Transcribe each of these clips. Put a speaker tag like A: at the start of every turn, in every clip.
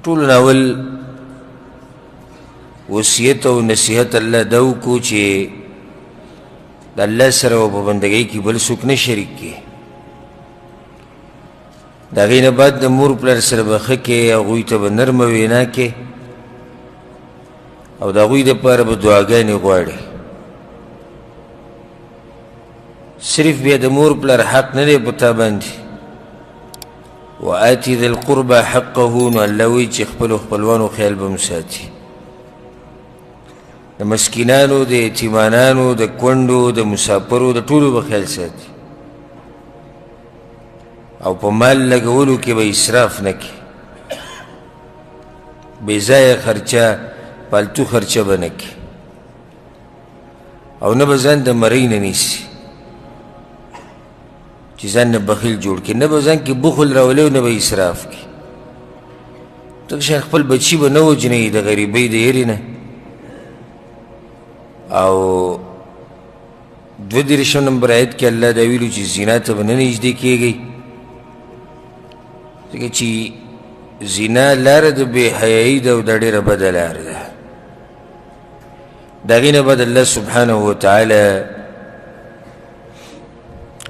A: ټولو نه اول وصیت او نصیحت الله دا وکړو چې د الله سره په بندګۍ کې بل څوک نه شریک کړي. د هغې نه بعد د مور پلار سره به ښه کې، هغوی ته به نرمه وینا کې او د هغوی دپاره به دعاګانې غواړي. صرف بیا د مور پلار حق نه دی په تا باندې. وآتي ذي القربى حقه، نو الله وایي چې خپلو خپلوانو خیال به هم ساتي، د مسکینانو، د یتیمانانو، د کونډو، د مسافرو، د ټولو به خیال ساتي او په مال لګولو کې به اسراف نه کوي، بې ځایه خرچه، پالتو خرچه به نه کوي او نه به ځان د مرۍ نه نیسي چې ځان نه بخیل جوړ کړي، نه به ځان کې بخل راولي او نه به اسراف کړي. دغه شان خپل بچي به نه وژني د غریبۍ د یرې نه. او 32 نمبر آیت کې الله دا ویلو چې زنا ته به نه نږدې کېږئ، ځکه چې زنا لاره د بې حیایي ده او دا ډېره بده لاره ده. د هغې نه بعد الله سبحانه وتعالی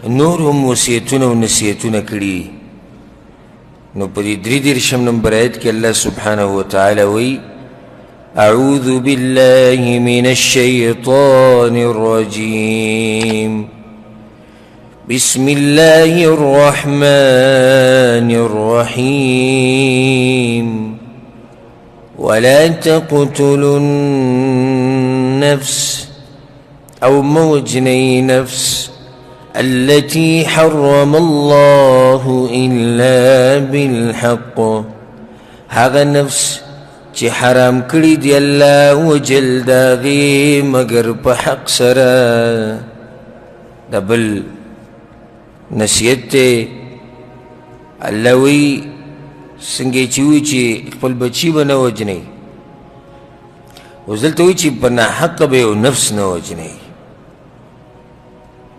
A: نور هم وصیتونه او نصیحتونه کړي. نو په دې 33 نمبر آیت کې الله سبحانه وتعالی وایي: أعوذ بالله من الشيطان الرجيم، بسم الله الرحمن الرحيم، ولا تقتلوا النفس أو موجني نفس التي حرم الله إلا بالحق. هغه نفس چې حرام کړی دی الله وجل د هغې مګر په حق سره. د بل نصیحت دی. الله وایي څنګه چې وایي چې خپل بچي به نه وژنئ، اوس دلته وایي چې په ناحقه به یو نفس نه وژنئ.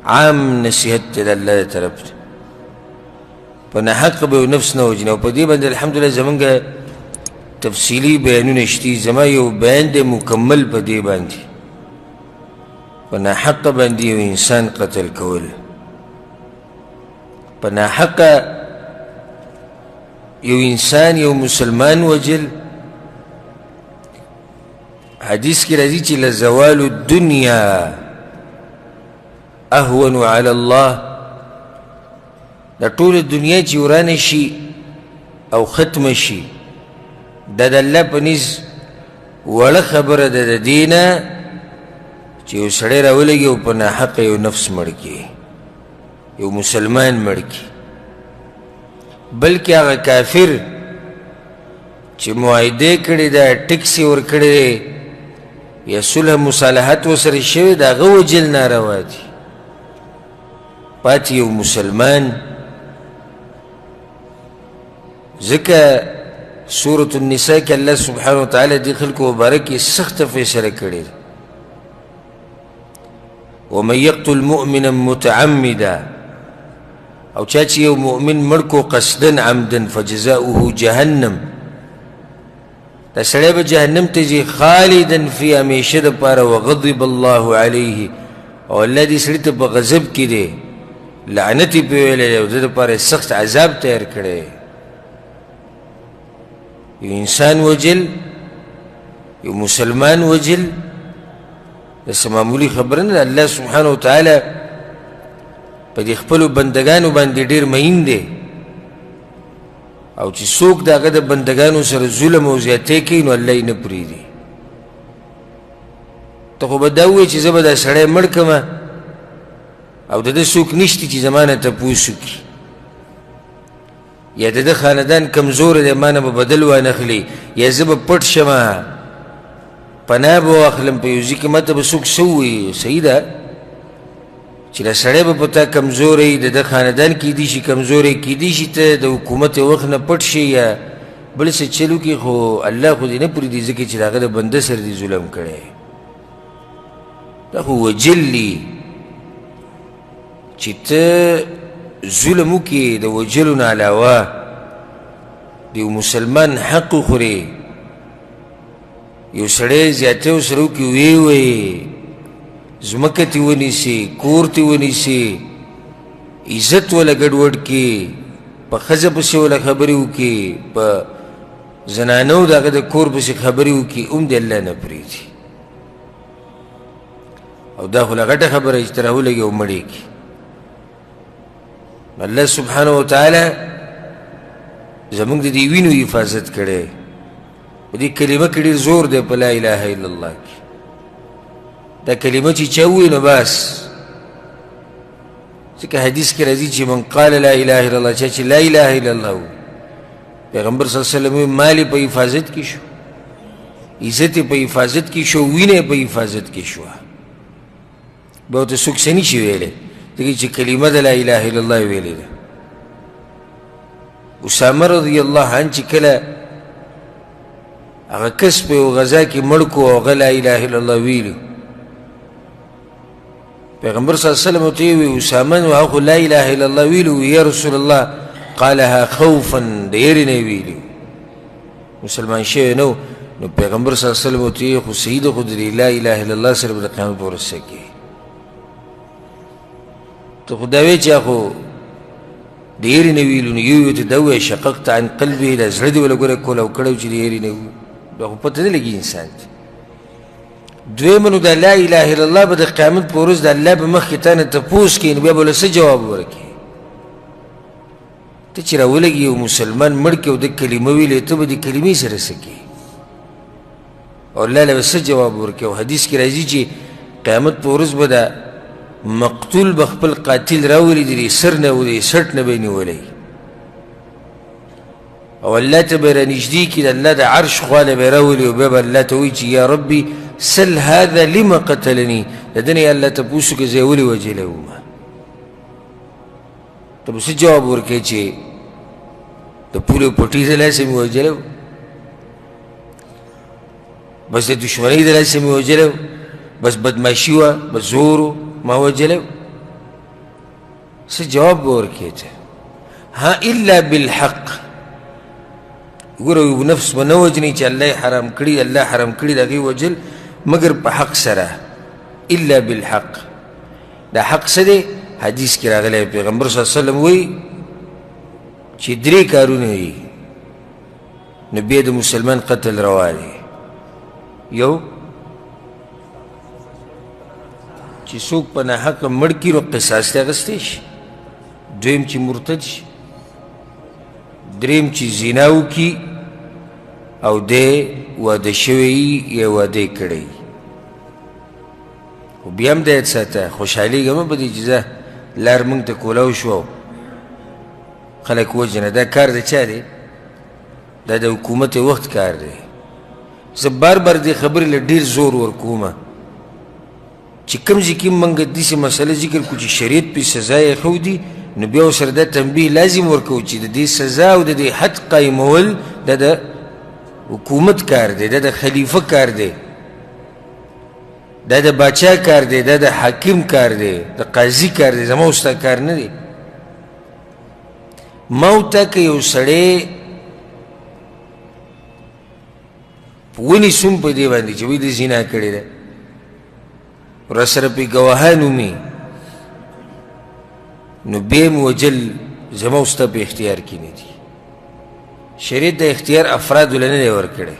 A: عام نصیحت دی د الله د طرف دی، په ناحقه به یو نفس نه وژنئ. او په دې باندې الحمدلله زمونږ تفصیلي بیانونه شتي، زما یو بیان دی مکمل په دې باندې، په ناحقه باندې یو انسان قتل کول، په ناحقه یو انسان یو مسلمان وژل. حدیث کې راځي چې لزوال الدنیا اهون علی الله، د ټوله دنیا چې ورانه شي او ختمه شي دا د الله په نیز وړه خبره ده د دې نه چې یو سړی راولږي او په ناحقه یو نفس مړ کړي، یو مسلمان مړ کړي. بلکې هغه کافر چې معاهده کړې ده، ټیکس یې ورکړی دی یا صلح مصالحت ورسره شوی، د هغه وژل ناروا دي. پاتې یو مسلمان، ځکه سورة النساء کې الله سبحانه وتعالی دې خلکو مبارک یې سخته فیصله کړې ده. ومن یقتل مؤمنا متعمدا، او چا چې یو مؤمن مړ کو قصدا عمدا فجزاؤه جهنم، دا سړی به جهنم ته ځي خالدا فی، همیشه دپاره. وغضب الله علیه، او الله دې سړي ته په غضب کې دی، لعنت یې پرې ویلی دی او د ده دپاره یې سخت عذاب تیار کړی. یو انسان وژل، یو مسلمان وژل، دا څه معمولي خبره نه ده. الله سبحانه وتعالی په دې خپلو بندګانو باندې ډېر مین دی، او چې څوک د هغه د بندګانو سره ظلم او زیاتی کوي نو الله یې نه پرېږدي. ته خو به دا ووایې چې زه به دا سړی مړ کړم او د ده څوک نشته چې زما نه تپوس وکړي، یا د ده خاندان کمزوری دی ما نه به بدل وانخلي، یا زه به پټ شم پناه به واخلم په یو ځای کې ما ته به څوک څه ووایي. صحیح ده چې دا سړی به په تا کمزوری، د ده خاندان کیدی شي کمزوری، کیدی شي ته د حکومت وخت نه پټ شي یا بل څه چل وکړي، خو الله خو دې نه پرېږدي ځکه چې د هغه د بنده سره دې ظلم کړی. دا خو وژل دي چې ته ظلم وکړې، د وژلو نه علاوه د یو مسلمان حق وخورې، یو سړی زیاتی ورسره وکړي، ویې وایي، ځمکه ترې ونیسي، کور ترې ونیسي، عزت وله ګډوډ کړي، په ښځه پسې وله خبرې وکړي، په زنانو د هغه د کور پسې خبرې وکړي، هم دې الله نه پرېږدي. او دا خو لا غټه خبره چې ته راولګې او مړې کړي. الله سبحانه وتعالی زموږ د دې وینو حفاظت کړی. په دې کلمه کې ډېر زور دی، په لا اله الا الله کې. دا کلمه چې چا ووایي نو بس، ځکه حدیث کې راځي چې من قال لا اله الا الله، چا چې لا اله الا الله ووایي، پیغمبر صلی الله علیه وسلم وایي مال یې په حفاظت کې شو، عزت یې په حفاظت کې شو، وینه یې په حفاظت کې شوه. بیا ورته څوک څه نه شي ویلی، ځکه چې کلمه د لا اله الا الله یې ویلې ده. اسامه رضی الله عنه چې کله هغه کس په یو غذا کې مړ کړو او هغه لا اله الا الله ویلي، پیغمبر صلی الله علیه وسلم ورته وویل اسامه نو هغه خو لا اله الا الله ویلي. یا رسول الله قالها خوفا، د یرې نه یې ویلي، مسلمان شوی نه و. نو پیغمبر صلی الله علیه وسلم ورته وویل خو صحیح ده، خو د لا اله الا الله سره به د قیامت په ورځ څه کوې؟ ته خو دا وایې چې خو د یرې نه ویلو، نو یو یو ته دا ووایه شققت عن قلبه، دا زړه دې وله ګوره کولاو کړی چې د یرې نه وي، دا خو پته نه لګي انسان ته. دویمه نو د لا اله الا الله به د قیامت په ورځ د الله په مخ کې تا نه تپوس کوي، نو بیا به له څه جواب ورکړې؟ ته چې راولګي یو مسلمان مړ کړې او د کلمه ویلې، ته به د کلمې سره څه کوې او الله له به څه جواب ورکړې؟ او حدیث کې راځي چې قیامت په ورځ به دا مقتول به خپل قاتل راولي، د دې سر نه او د سټ نه به یې نیولی او الله ته به رانږدې کړي، د الله د عرش خوا له به راولي او بیا به الله ته وایي چې یا ربي سل هذا لما قتلني، د ده نه یې الله تپوس وکړي زه یې ولې وژلی وم؟ ته به څه جواب ورکړې چې د پولې پټي د لاسه مې وژلی و، بس د دښمنۍ د لاسه مې وژلی و، بس بدمعشي وه، بس زور و ما وژلی و؟ څه جواب به ورکړې ته؟ ها الا بالحق. ګوره یو نفس به نه وژني چې الله یې حرام کړي، الله حرام کړي د هغې وژل، مګر په حق سره، الا بالحق. دا حق څه دی؟ حدیث کې راغلی پیغمبر صلی الله علیه وسلم وایي چې درې کارونه دي نو بیا د مسلمان قتل روا دی. یو چې څوک په ناحقه مړ کړي نو قصاص ترې اخیستی شي. دویم چې مرتد شي. دریم چې زنا وکړي او دی واده شوی یا واده یې کړی. خو بیا هم د یاد ساته، خوشحالېږه مه په دې چې ځه لار موږ ته کولاو شو خلک وژنه. دا کار د چا دی؟ دا د حکومت وخت کار دی. زه بار بار دې خبرې له ډېر زور ورکومه چې کوم ځای کې موږ داسې مسله ذکر کړو چې شریعت پرې سزا یې ښودي، نو بیا ورسره دا تنبیه لازم ورکوو چې د دې سزا او د دې حد قایمول دا د حکومت کار دی، دا د خلیفه کار دی، دا د باچا کار دی، دا د حاکم کار دی، د قاضي کار دی، زما او ستا کار نه دی. ما او تا که یو سړی ونیسوم په دې باندې چې وایي ده زنا کړې ده، ورسره پرې ګواهان ومي، نو بیا یې وژل زما او ستا په اختیار کې نه دي. شریعت د اختیار افرادو له نه دی ورکړی.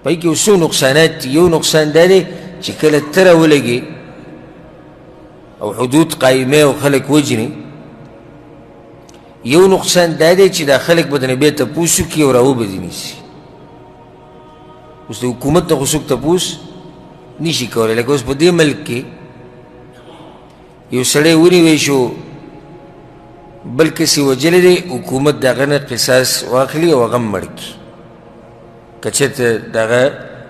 A: په کې څو نقصانات دي. یو نقصان دا دی چې کله ته راولګې او حدود قایمه او خلک وژني، یو نقصان دا دی چې دا خلک به د نه بیا تپوس وکړي او راوبه دې نیسي. اوس د حکومت نه خو څوک تپوس نشي کولی. لکه اوس په دې ملک کې یو سړی ونیوی شو، بل کس یې وژلی دی، حکومت د هغه نه قصاص واخلي او هغه مړ کړي، که چېرته د هغه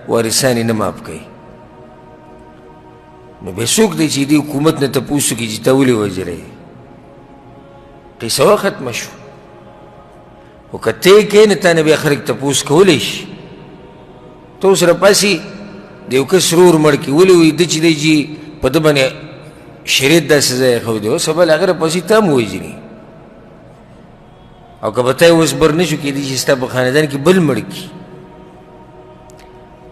A: وارثان یې نه معاف کوي. نو بیا څوک دی چې دې حکومت نه تپوس وکړي چې تا ولې وژلی؟ قصه وه ختمه شو. خو که ته یې کوې نو تا نه بیا خلک تپوس کولی شي. ته اوس راپاسي د یو کس ورور مړ کړي، ولې وایي ده چې دی جي په ده باندې شریعت دا سزا یې ښودې، اوس سبا له هغه راپاسي تا هم وژني. او که به تا یې اوس بر نه شو، کېدای شي ستا په خاندان کې بل مړ کړي.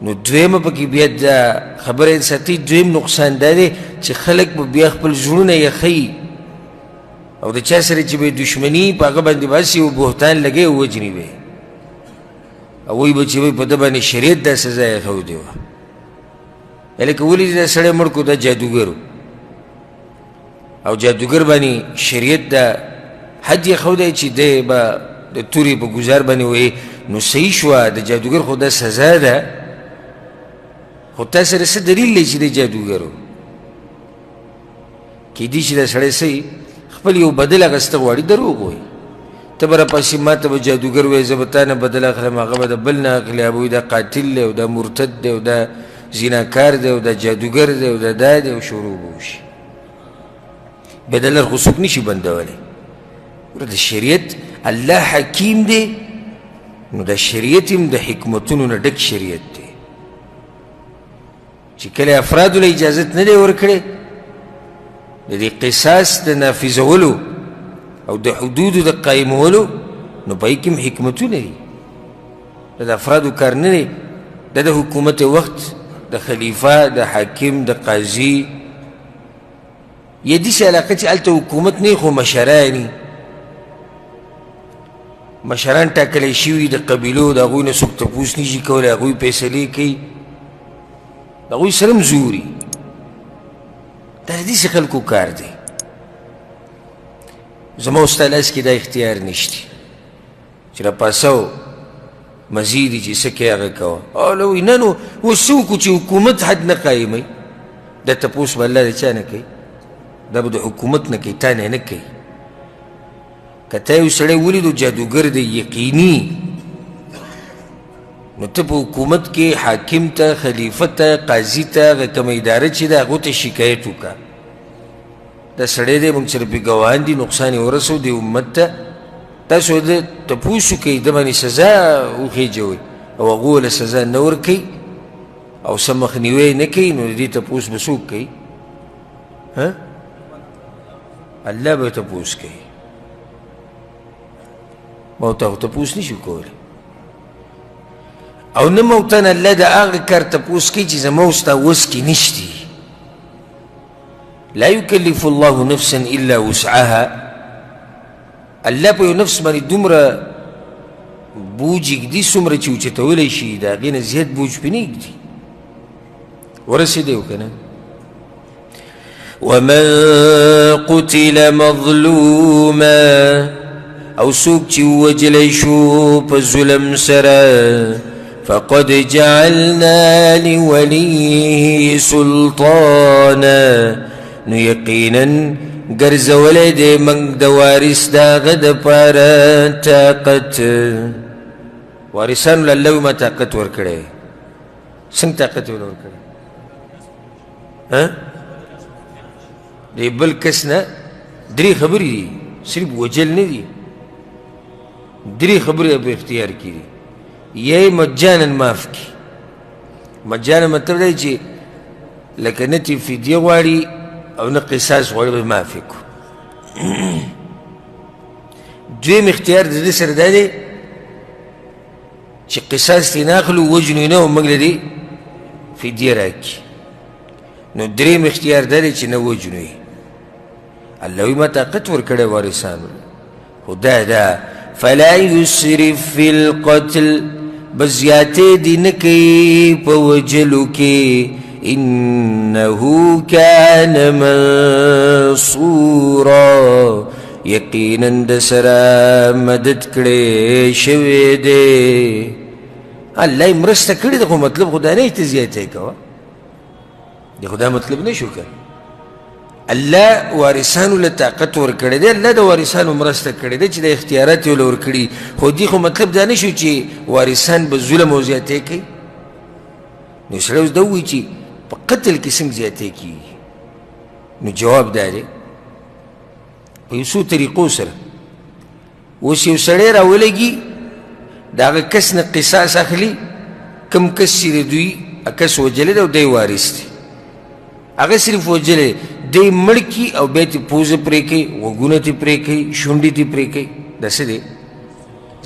A: نو دویمه پکې بیا دا خبره یې ساتي، دویم نقصان دا دی چې خلک به بیا خپل زړونه یخوي او د چا سره چې به یې دښمني په هغه باندې به هسې یو بهتان لګوي او وژني به یې، او وایي به چې وایي په ده باندې شریعت دا سزا یې ښودې وه. لکه ولې دا سړی مړ کړو، دا جادوګر و او جادوګر باندې شریعت دا حد یې ښودی چې دی به د تورې په ګزار باندې وایي، نو صحیح شوه، د جادوګر خو دا سزا ده، خو تا سره څه دلیل دی چې دی جادوګر و؟ کیدای شي دا سړی څه خپل یو بدل اخیسته غواړي، دروغ وایي. ته به راپسې ما ته به جادوګر وایې، زه به تا نه بدل اخلم، هغه به د بل نه اخلي، هغه به وایي دا قاتل دی او دا مرتد دی او دا زناکار دی او دا جادوګر دی او دا دا دی، او شروع به وشي. بیا د لار خو څوک نشي بندولی. ګوره د شریعت الله حکیم دی، نو د شریعت هم د حکمتونو نه ډک شریعت دی چې کله افرادو له اجازت نه دی ورکړی د دې قصاص د نافذولو او د حدودو د قایمولو، نو په هغې کې هم حکمتونه دي. دا د افرادو کار نه دی، دا د حکومت وخت د خلیفه، د حاکم، د قاضي یا داسې علاقه چې هلته حکومت نه خو مشران وي، مشران ټاکلی شوي د قبیلو، د هغوی نه څوک تپوس نشي کولی، هغوی فیصلې کوي، د هغوی سره هم زوري. دا د داسې خلکو کار دی. زما او ستا لاس کې دا اختیار نشته چې راپاسو مزې دي چې څه کوې هغه کوه. او له وایي نه، نو اوس څه وکړو چې حکومت حد نه قایموي؟ دا تپوس به الله د چا نه کوي، دا به د حکومت نه کوي، تا نه نه کوي. که تا یو سړی ولیدو جادوګر دی یقیني، نو ته په حکومت کې حاکم ته، خلیفه ته، قاضي ته، هغه کومه اداره چې ده هغو ته شکایت وکړه، دا سړی دی موږ سره پرې ګواهان دي، نقصان یې ورسو دې امت ته، تاسو ده تپوس وکړئ، ده باندې سزا وخېژوئ، او هغو له سزا نه ورکوي او څه مخنیوی نه کوي، نو د دې تپوس به څوک کوي؟ ها؟ الله به تپوس کوي، ما ته خو تپوس نشو کولی. او نه موتن الله د هغه کار تپوس کوي چې زما او ستا وس کې نشتي. لا یکلف الله نفسا الا وسعها، الله په یو نفس باندې دومره بوج ږدي څومره چې اوچتولی شي، د هغې نه زیات بوج پرې نه ږدي. ورسېدی او که نه؟ ومن قتل مظلوما، او څوک چې ووژلی شو په ظلم سره، فقد جعلنا لولیه سلطانا، نو یقینا ګرځولی دی موږ د وارث د هغه دپاره طاقت. وارثانو له الله ما طاقت ورکړی. څنګه طاقت یې ورکړی؟ د بل کس نه درې خبرې دي، صرف وجل نه دي، درې خبرې په اختیار کې دي. یا یې مجانا معاف کړي، مجانا مطلب دی چې لکه نه چې فدیه غواړي او نه قصاص غواړي، بس معاف یې کړو. دویم اختیار د دې سره دا دی چې قصاص ترې نه اخلو، وژنو یې نه، او موږ له دې فدیه راکړي. نو دریم اختیار دا دی چې نه وژنو یې. الله وایي ما طاقت ورکړی وارثانو، خو دا ده فلا یسرف فی القتل، بس زیاتې دې نه کوي په وژلو کې، انه کان منصورا، یقینا د سره مدد کړی شوی دی. الله یې مرسته کړې ده، خو مطلب خو دا نه چې ته زیاتی کوه، د خو دا مطلب نه شو که الله وارثانو له طاقت ورکړی دی، الله د وارثانو مرسته کړې ده چې د اختیارات یې له ورکړي، خو دې خو مطلب دا نه شو چې وارثان به ظلم او زیاتی کوي. نو سړی اوس دا ووایي چې په قتل کې څنګه زیاتی کېږي؟ نو جواب دا دی په یو څو طریقو سره. اوس یو سړی راولګي، د هغه کس نه قصاص اخلي، کوم کس چې د دوی کس وژلی دی او دی وارث دی، هغه صرف وژلی دی، مړ کړي او بیا ترې پوزه پرې کوي، غوږونه ترې پرې کوي، شونډې ترې پرې کوي، دا څه دی؟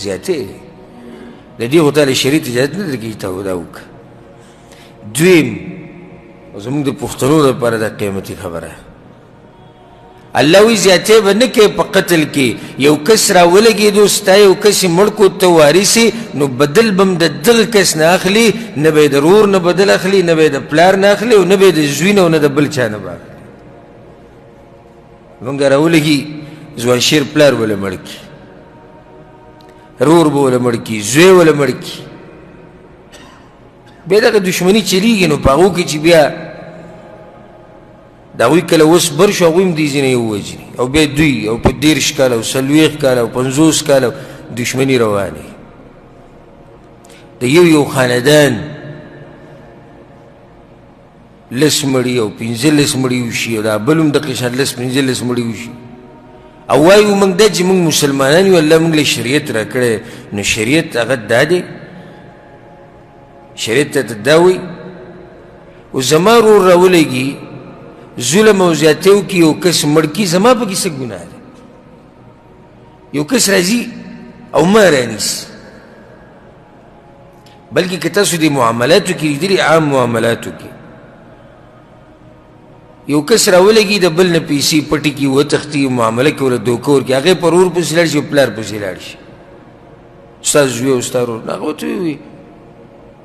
A: زیاتی دی. د دې خو تا له شریعت اجازت نه درکوي چې ته دا وکړه. دویم، زموږ د پښتنو لپاره دا قیمتي خبره، الله وایي زیاتی به نه کوې په قتل کې. یو کس راولګېدو، ستا یو کس یې مړ کړو، ته وارث یې، نو بدل به هم د دغه کس نه اخلي، نه به یې د ورور نه بدل اخلي، نه به یې د پلار نه اخلي، او نه به یې د زوی نه، او نه د بل چا نه به اخلي. مونږ راولګي ځوان شیر پلار به له مړ کړي، رور به وله مړ کړي، زوی وله مړ کړي، بیا دغه دښمني چلیږي. نو په هغو کې چې بیا د هغوی کله وس بر شو، هغوی هم دې ځینې ووژني، او بیا دوی او په 30 کاله او 40 کاله او 50 کاله دښمني روانې. د یو یو خاندان 10 مړي او 15 مړي وشي، او دا بل هم دقې شان 10 15 مړي وشي. او وایو موږ دا چې موږ مسلمانان یو، الله موږ له شریعت راکړی، نو شریعت هغه دا دی، شریعت ته دا وایي. او زما ورور راولېږي، ظلم او زیاتی وکړي، یو کس مړ کړي، زما پکې څه ګناه ده؟ یو کس راځي او ما رانیسي. بلکې که تاسو دې معاملاتو کې لیدلي، عام معاملاتو کې یو کس راولېږي، د بل نه پیسې پټې کړي، وتښتي، معامله کې ورله دوکه ورکړي، هغې پر ورور پسې لاړ شي او پلار پسې لاړ شي، ستا زوی او ستا ورور. هغه ورته ووایي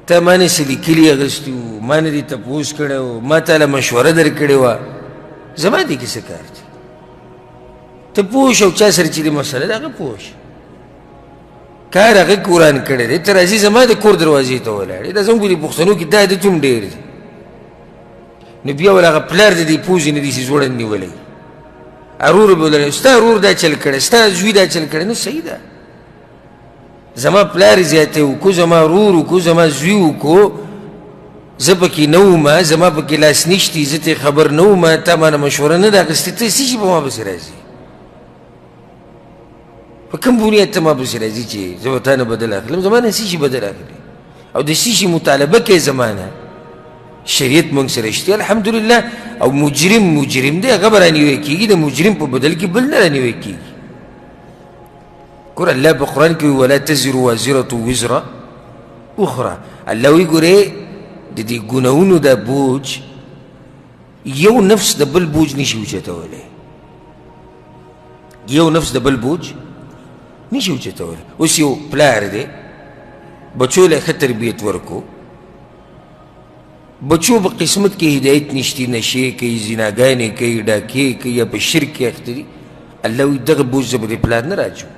A: ته ما نه څه لیکلي اخیستي وو، ما نه دې تپوس کړی و، ما تا له مشوره درکړې وه، زما دې کې څه کار دی؟ ته پوه شه، او چا سره چې دې مسله ده هغه پوه شه. کار هغه قرآن کړی دی، ته راځي زما د کور دروازې ته ولاړې. دا زموږ په دې پښتنو کې دا عادت هم ډېر دی. نو بیا ول هغه پلار د دې پوزې نه داسې ځوړند نیولی، ورور به ولري، ستا ورور دا چل کړی، ستا زوی دا چل کړی. نو صحیح ده، زما پلار زیاتی وکړو، زما ورور وکړو، زما زوی وکړو، زه پکې نه وم، زما پکې لاس نشتی، زه ترې خبر نه وم، تا ما نه مشوره نه ده اخیستې، ته څه شي په ما پسې راځي؟ په کوم بنیاد ته ما پسې راځي چې زه به تا نه بدل اخلم؟ زما نه څه شي بدل اخلي او د څه شي مطالبه کوې زما نه؟ شریعت موږ سره شته الحمدلله. او مجرم مجرم دی، هغه به رانیوی کېږي، د مجرم په بدل کې بل نه رانیوی کېږي. ګوره الله په قرآن کې وایي ولا تزر وازرة وزر اخرى. الله وایي ګورې د دې ګناهونو دا بوج یو نفس د بل بوج نشي اوچتولی، یو نفس د بل بوج نشي اوچتولی. اوس یو پلار دی، بچو له ښه تربیت ورکو، بچو په قسمت کې هدایت نشتی، نشې کوي، زناګانې کوي، ډاکې کوي، یا په شرک کې اخته دي. الله وایي دغه بوج زه به دې پلار نه راچوم.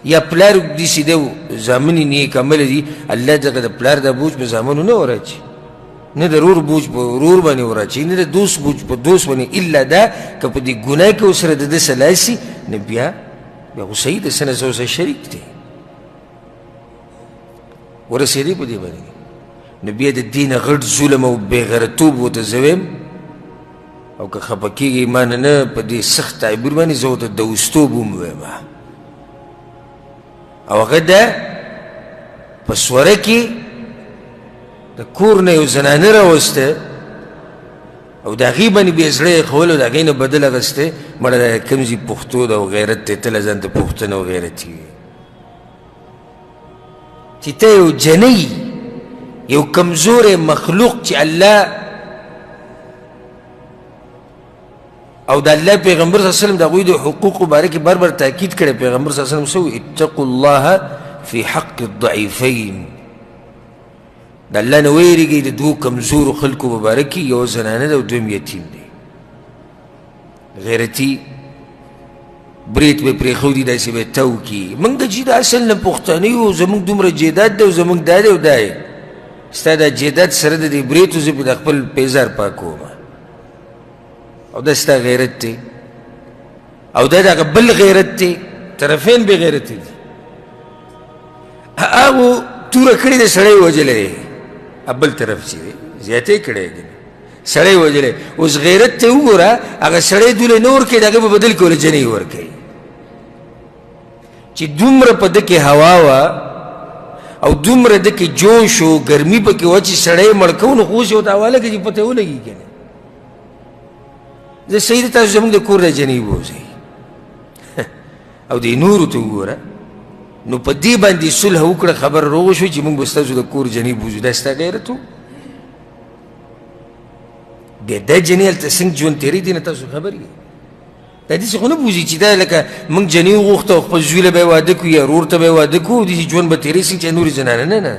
A: یا پلار داسې دی، زامن یې نیک عمله دي، الله دغه د پلار دا بوج په زامنو نه وراچوي، نه د ورور بوج په ورور باندې وراچوي، نه د دوست بوج په دوست باندې، الا دا که په دې ګناه کې ورسره د ده څه لاس سي، نو بیا بیا خو صحیح ده، څه نه څه ورسره شریک دی، ورسېدی په دې باندې. نو بیا د دې نه غټ ظلم او بېغیرتوب ورته زه وایم، او که خفه کېږي ما نه نه په دې سخت تعبیر باندې زه ورته دوستوب هم وایم. او هغه ده په سوره کې د کور نه یو زنانه راوسته او د هغې باندې بیا زړه یې ښوول او د هغې نه بدل اخیستی. مړه دا کوم ځای پښتو ده او غیرت دی، ته له ځان ته پښتنه او غیرتي وي چې ته یو جنۍ، یو کمزوری مخلوق چې الله او د الله پیغمبر صلی الله علیه وسلم د هغوی د حقوقو باره کې بار بار تاکید کړی. پیغمبر صلی الله علیه وسلم څه وایي؟ اتقوا الله فی حق الضعیفین. د الله نه ویرېږئ د دوو کمزورو خلکو په باره کې، یو زنانه ده او دویم یتیم دی. غیرتي برېت به پرېښودي، داسې به یې تاو کړي. موږ چې د اصل نه پښتانه یو، زموږ دومره جایداد دی او زموږ دا دی او دا دی، ستا دا جایداد سره د دې برېتو زه پرې د خپل پیزار پاکوم، او دا ستا غیرت دی، او دا د هغه بل غیرت دی. طرفین بې غیرتي دي. هغو توره کړې ده، سړی وژلی دی، بل طرف چې دی زیاتې کړی دی، سړی وژلی. اوس غیرت ته وګوره، هغه سړی دوله نه ورکوي، د هغه په بدل کې ورله جنۍ ورکوي. چې دومره په ده کې هوا وه او دومره ده کې جوش و ګرمي پکې وه چې سړی مړ کوو، نو خو اوس یې ورته حواله کړي چې پته یې ولګي که نه. زه صحیح ده، تاسو زموږ د کور د جنۍ بوځئ. او دې نورو ته وګوره. نو په دې باندې صلح وکړه، خبره روغه شوه چې موږ به ستاسو د کور جنۍ بوځو. دا ستا غیرت و؟ بیا دا جنۍ هلته څنګه ژوند تېروي، دې نه تاسو خبر یئ؟ دا داسې خو نه بوځي چې دا لکه موږ جنۍ وغوښته او خپل زوی له به یې واده کړو یا ورور ته به یې واده کړو، داسې ژوند به تېروي څنګه چې نورې زنانه. نه نه،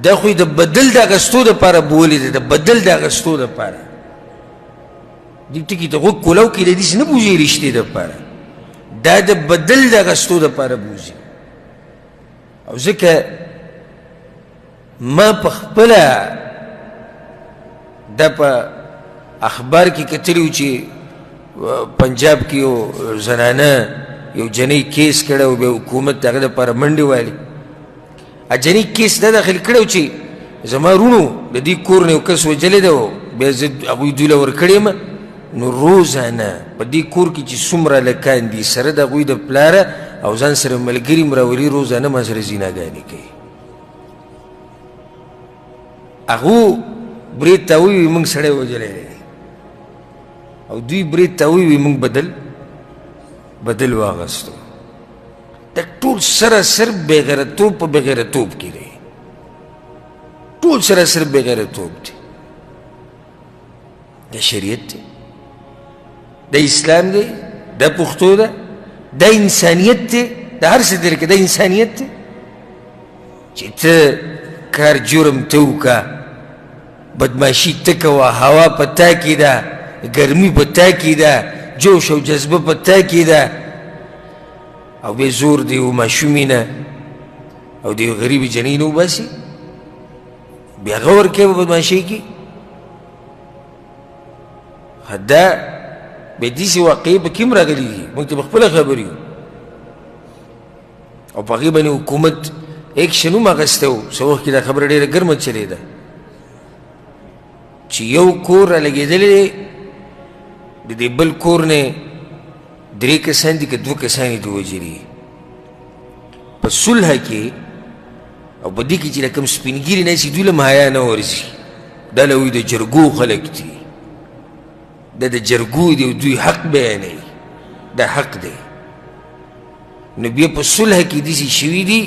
A: دا خو یې د بدل د اخیستو دپاره بولې ده، د بدل د اخیستو دپاره. دې ټکي ته غوږ کولاو کې د داسې نه بوځي رشتې دپاره، دا د بدل د اخیستو دپاره بوځي. او ځکه ما په خپله دا په اخبار کې کتلي وو چې پنجاب کې یو زنانه یو جنۍ کیس کړی او بیا حکومت د هغه دپاره منډې والي. جنۍ کیس دا داخل کړی چې زما وروڼو د دې کور نه یو کس وژلی دی، بیا زه هغوی دوی له ورکړی یم. نو روزانه په دې کور کې چې څومره هلکان دي سره د هغوی د پلاره او ځان سره ملګري هم راولي، روزانه ما سره زیناګانې کوي. هغو برېت ته ووایي موږ سړی وژلی دی، او دوی برېت ته ووایي موږ بدل واغستو. دا ټول سراسر بېغیرتوب په بېغیرتوب کې دی، ټول سراسر بېغیرتوب دی. دا شریعت دی، دا اسلام دی، دا پښتو ده، دا انسانیت دی، دا هر څه دی، لکه دا انسانیت دی چې ته کار جرم ته وکړه، بدماشي ته کوه، هوا په تا کې ده، ګرمي په تا کې ده، جوش او جذبه په تا کې ده، او بیا زور د یو ماشومې نه او د یو غریبې جنۍ نه وباسي، بیا هغه ورکوې په بدماشۍ کې. دا بیا داسې واقعې پکې هم راغلي دي، موږ ته په خپله خبر یو، او په هغې باندې حکومت اکشن هم اخیستی و. څه وخت کې دا خبره ډېره ګرمه چلېده چې یو کور رالګېدلی دی، د دې بل کور نه درې کسان دي که دوه کسان یې دي وژلي. په صلح کې او په دې کې چې کوم سپین ږیري ناست دوی له هم حیا نه ورځي، دا له وایي د جرګو خلک دي، دا د جرګو دی او دوی حق بیانوي، دا حق دی. نو بیا په صلح کې داسې شوي دي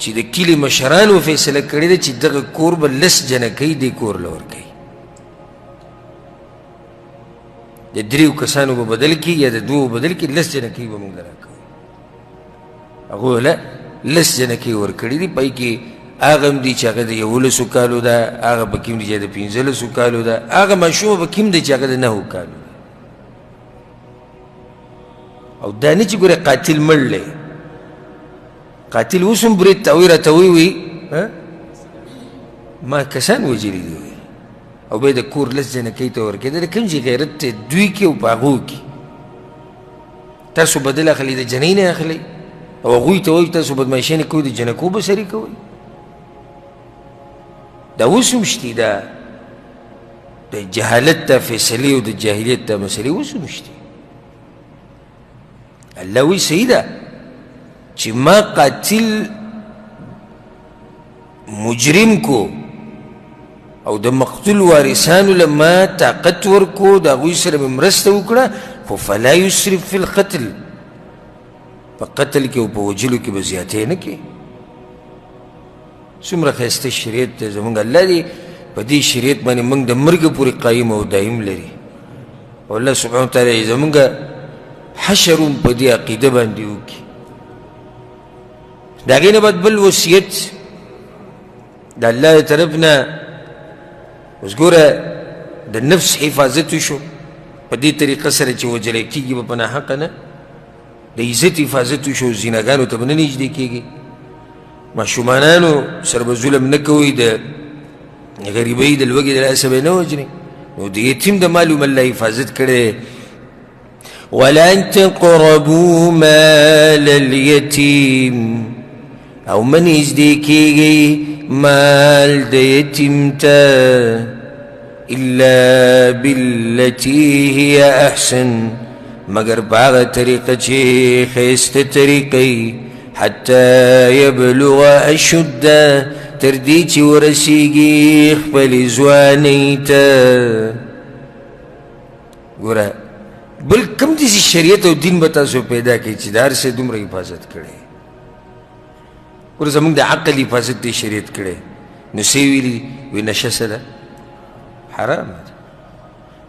A: چې د کلي مشرانو فیصله کړې ده چې دغه کور به لس جنکۍ دې کور له ورکوي، د دریو کسانو په بدل کې یا د دوو په بدل کې لس جنکۍ به موږ له راکوو. هغو له لس جنکۍ ورکړي دي، په کې هغه هم دي چې هغه د 11 کالو ده، هغه پکې هم دي چې د 15 کالو ده، هغه ماشومه پکې هم دی چې هغه د 9 کالو ده. او دا نه چې ګوره قاتل مړ دی، قاتل اوس هم برېت ته وایي راته وایي ما کسان وژلي دي، او بیا د کور لس جنکۍ ته ورکوي. دا د کوم ځای غیرت دی دوی کې او په هغو کې؟ تاسو بدل اخلئ د جنۍ نه اخلئ، او هغوی ته وایي تاسو بدمعاشي نه کوئ، د جنکو به سري کوئ. دا اوس هم شتي، دا د جهالت ته فیصلې او د جاهلیت ته مسلې اوس هم شتي. الله وایي صحیح ده چې ما قاتل مجرم کو او د مقتول وارثانو له ما طاقت ورکو، د هغوی سره مې مرسته وکړه، خو فلا یسرف فی القتل، په قتل کې او په وژلو کې به زیاتی نه کوي. څومره ښایسته شریعت دی زموږ. الله دې په دې شریعت باندې موږ د مرګ پورې قایم او دایم لري، او الله سبحانه وتعالی زموږ حشر هم په دې عقیده باندې وکړي. د هغې نه بعد بل وصیت د الله د طرف نه، اوس ګوره د نفس حفاظت وشو په دې طریقه سره چې وژلی کېږي به په ناحقه نه، د عزت حفاظت وشو، زیناګانو ته به نه نږدې کېږي، ماشومانانو سره به ظلم نه کوئ، د غریبۍ د لوږې د لاسه به یې نه وژنئ. نو د یتیم د مال هم الله حفاظت کړی. ولن تقربوا مال اليتيم، او مه نږدې کېږئ مال د یتیم ته الا بالتي هي احسن، مګر په هغه طریقه چې ښایسته طریقه وي، حتی یبلغ اشده، تر دې چې ورسېږي خپلې ځوانۍ ته. ګوره بل کوم داسې شریعت او دین به تاسو پیدا کړئ چې د هر څه دومره حفاظت کړی. ګوره زموږ د عقل حفاظت دی شریعت کړی. نو څه یې ویلي؟ وایي نشه څه ده؟ حرام ده.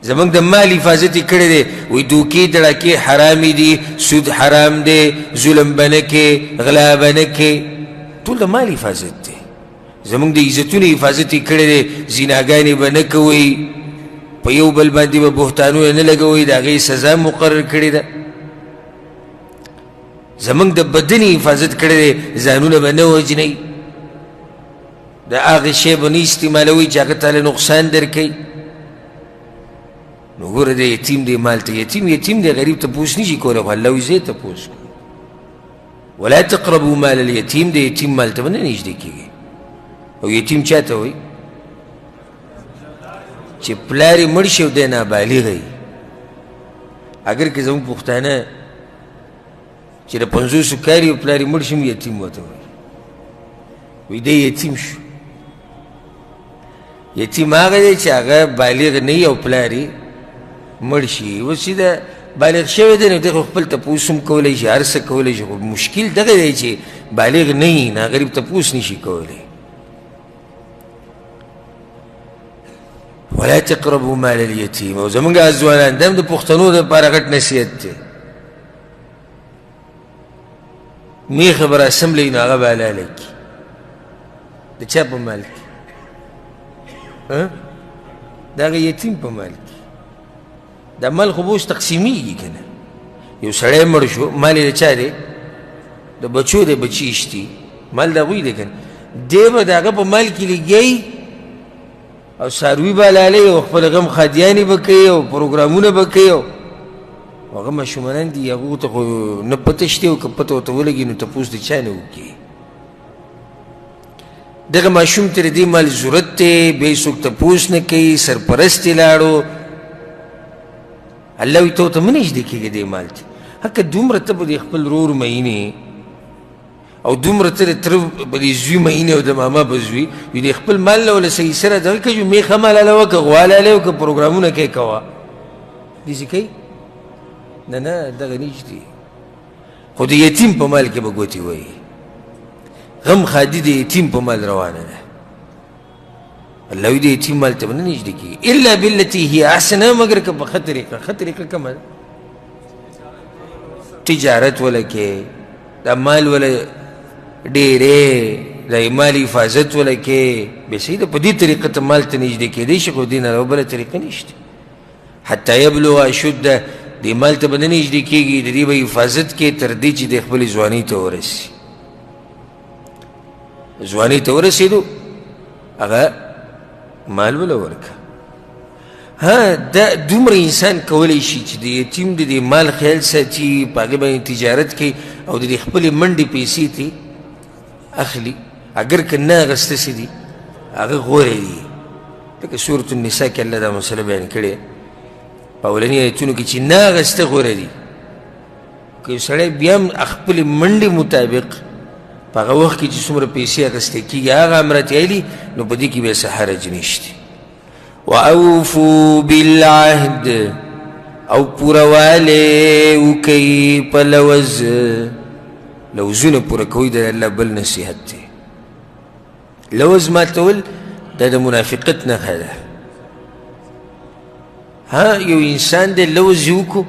A: زموږ د مال حفاظت یې کړی دی، وایي دوکې دړکې حرامې دي، سود حرام دی، ظلم به نه کوې، غلا به نه کوې، ټول د مال حفاظت دی. زموږ د عزتونو حفاظت یې کړی دی، زیناګانې به نه کوئ، په یو بل باندې به بهتانونه نه لګوئ، د هغې سزا مقرر کړې ده. زموږ د بدن حفاظت کړی دی، ځانونه به نه وژنئ، د هغه شی به نه استعمالوئ چې هغه ته نقصان درکوي. نو ګوره دی یتیم دی مال ته، یتیم یتیم دی، غریب تپوس نشي کولی، خو الله وایي زه یې تپوس کوم. ولا تقربوا مال الیتیم، د یتیم مال ته به نه نږدې کېږي. او یتیم چا ته وایي؟ چې پلار یې مړ شي او دی نابالغه وي. اګر که زموږ پښتانه چې د 50 کال یې پلار یې مړ شي هم یتیم ورته وایي، وایي دی یتیم شو. یتیم هغه دی چې هغه بالغ نه وي او پلار یې مړ شي. اوس چې دا بالغ شوی دی نو دی خو خپل تپوس هم کولی شي، هر څه کولی شي، خو مشکل دغه دی چې بالغ نه وي، نه غریب تپوس نشي کولی. ولا تقربوا مال الیتیم. او زمونږ ځوانان دا هم د پښتنو دپاره غټ نصیحت دی، میخه به راسملوي نو هغه به حلاله کړي. د چا په مال کې؟ د هغه یتیم په مال کې. دا مال خو به اوس تقسیمیږي که نه؟ یو سړی مړ شو، مال یې د چا دی؟ د بچو دی، بچي یې شتي، مال د هغوی دی که نه؟ دی به د هغه په مال کې لګیایي او څاروي به حلالوي او خپل غم ښادیانې به کوي او پروګرامونه به کوي. او هغه ماشومانان دي، هغو ته خو نه پته شته، او که پته ورته ولګي نو تپوس د چا نه وکړي. دغه ماشوم ته د دې مال ضرورت دی، بیا یې څوک تپوس نه کوي، سرپرست یې لاړو. الله وایي ته ورته مه نږدې کېږه دې مال ته. هکه دومره ته به د خپل ورور مئینې او دومره ته د تره په دې زوی مئینې او د ماما په زوی، وي د خپل مال نه ولې صحیح سره دغه کوي، مېښه مال هله وکړه، غوا لاله وکړه، پروګرامونه کوې کوه، داسې کوي؟ نه نه، دغه نشتي. خو د یتیم په مال کې به ګوتې وایي. غم ښادي د یتیم په مال روانه ده. الله وایي د یتیم مال ته به نه نږدې کېږي الا بالتي هي احسن، مګر که په ښه طریقه. ښه طریقه کومه ده؟ تجارت وله کې، دا مال وله ډېرې، د مال حفاظت وله کې، بیا صحیح ده. په دې طریقه ته مال ته نږدې کېدی شي، خو دې نه علاوه بله طریقه نشته. حتی یبلغ اشده، دې مال ته به نه نږدې کېږي، د دې به حفاظت کې تر دې چې د خپلې ځوانۍ ته ورسي. ځوانۍ ته ورسېدو هغه مال وله ورکړه. ها دا دومره انسان کولی شي چې د یتیم د دې مال خیال ساتي، په هغې باندې تجارت کوي او د دې خپلې منډې پیسې ترې اخلي، اګر که نه اخیسته څه دي هغه غوره دي. لکه سورة النساء کې الله دا مسله بیان کړې په اولني آیتونو کې چې نه اخیسته غوره دي. که یو سړی بیا هم خپلې منډې مطابق په هغه وخت کې چې څومره پیسې اخیستل کېږي هغه هم راته اخلي، نو په دې کې بیا څه حرج نشته. واوفو بالعهد، او پوره والی وکئ په لوظ. لوظونه پوره کوئ، د الله بل نصیحت دی. لوظ ماتول دا د منافقت نښه ده. ها یو انسان دی لوظ یې وکړو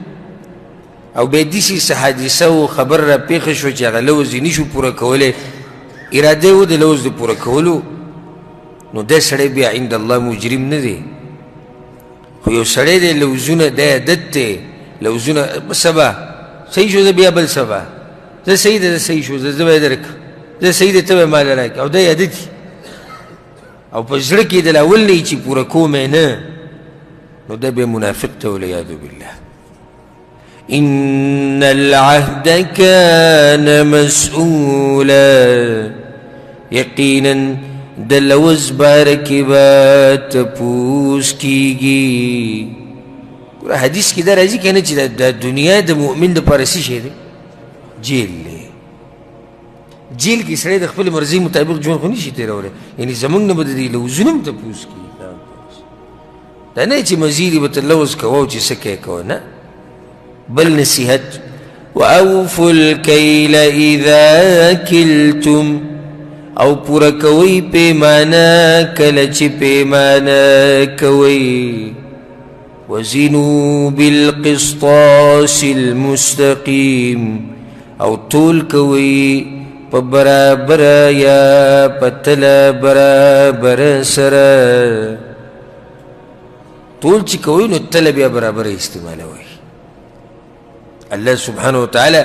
A: او بیا داسې څه حادثه او خبر را پېښه شوه چې هغه لوظ یې نشو پوره کولی، اراده یې وه د لوظ د پوره کولو، نو دا سړی بیا عند الله مجرم نه دی. خو یو سړی دی لوظونه دی عادت دی، لوظونه سبا صحیح شو، زه بیا بل سبا، زه صحیح ده، زه صحیح شو، زه به یې درکړم، زه صحیح ده، ته به مال راکړې، او دا یې عادت وي او په زړه کې د اول نه چې پوره کوم یې نه، نو دا بیا منافق ته والعیاذ بالله. ان العهد كان مسؤولا، یقینا د لوظ باره کې به تپوس کیږي. ګوره حدیث کې دا راځي که نه چې د دنیا د مؤمن دپاره څه شی دی؟ جیل دی. جیل کې سړی د خپلې مرضي مطابق ژوند خو نشي تېرولی، یعنې زموږ نه به د دې لوظونه هم تپوس کېږي. دا نه چې مزي دې به ته لوظ کوه او چې څه کوې کوه، نه. بل نصیحت، واوفوا الکیل اذا کلتم، او پوره کوئ پیمانه کله چې پیمانه کوئ. وزنوا بالقسطاس المستقیم، او تول کوئ په برابره یا په تله برابره سره. تول چې کوئ نو تله بیا برابره استعمالوئ. الله سبحانه وتعالی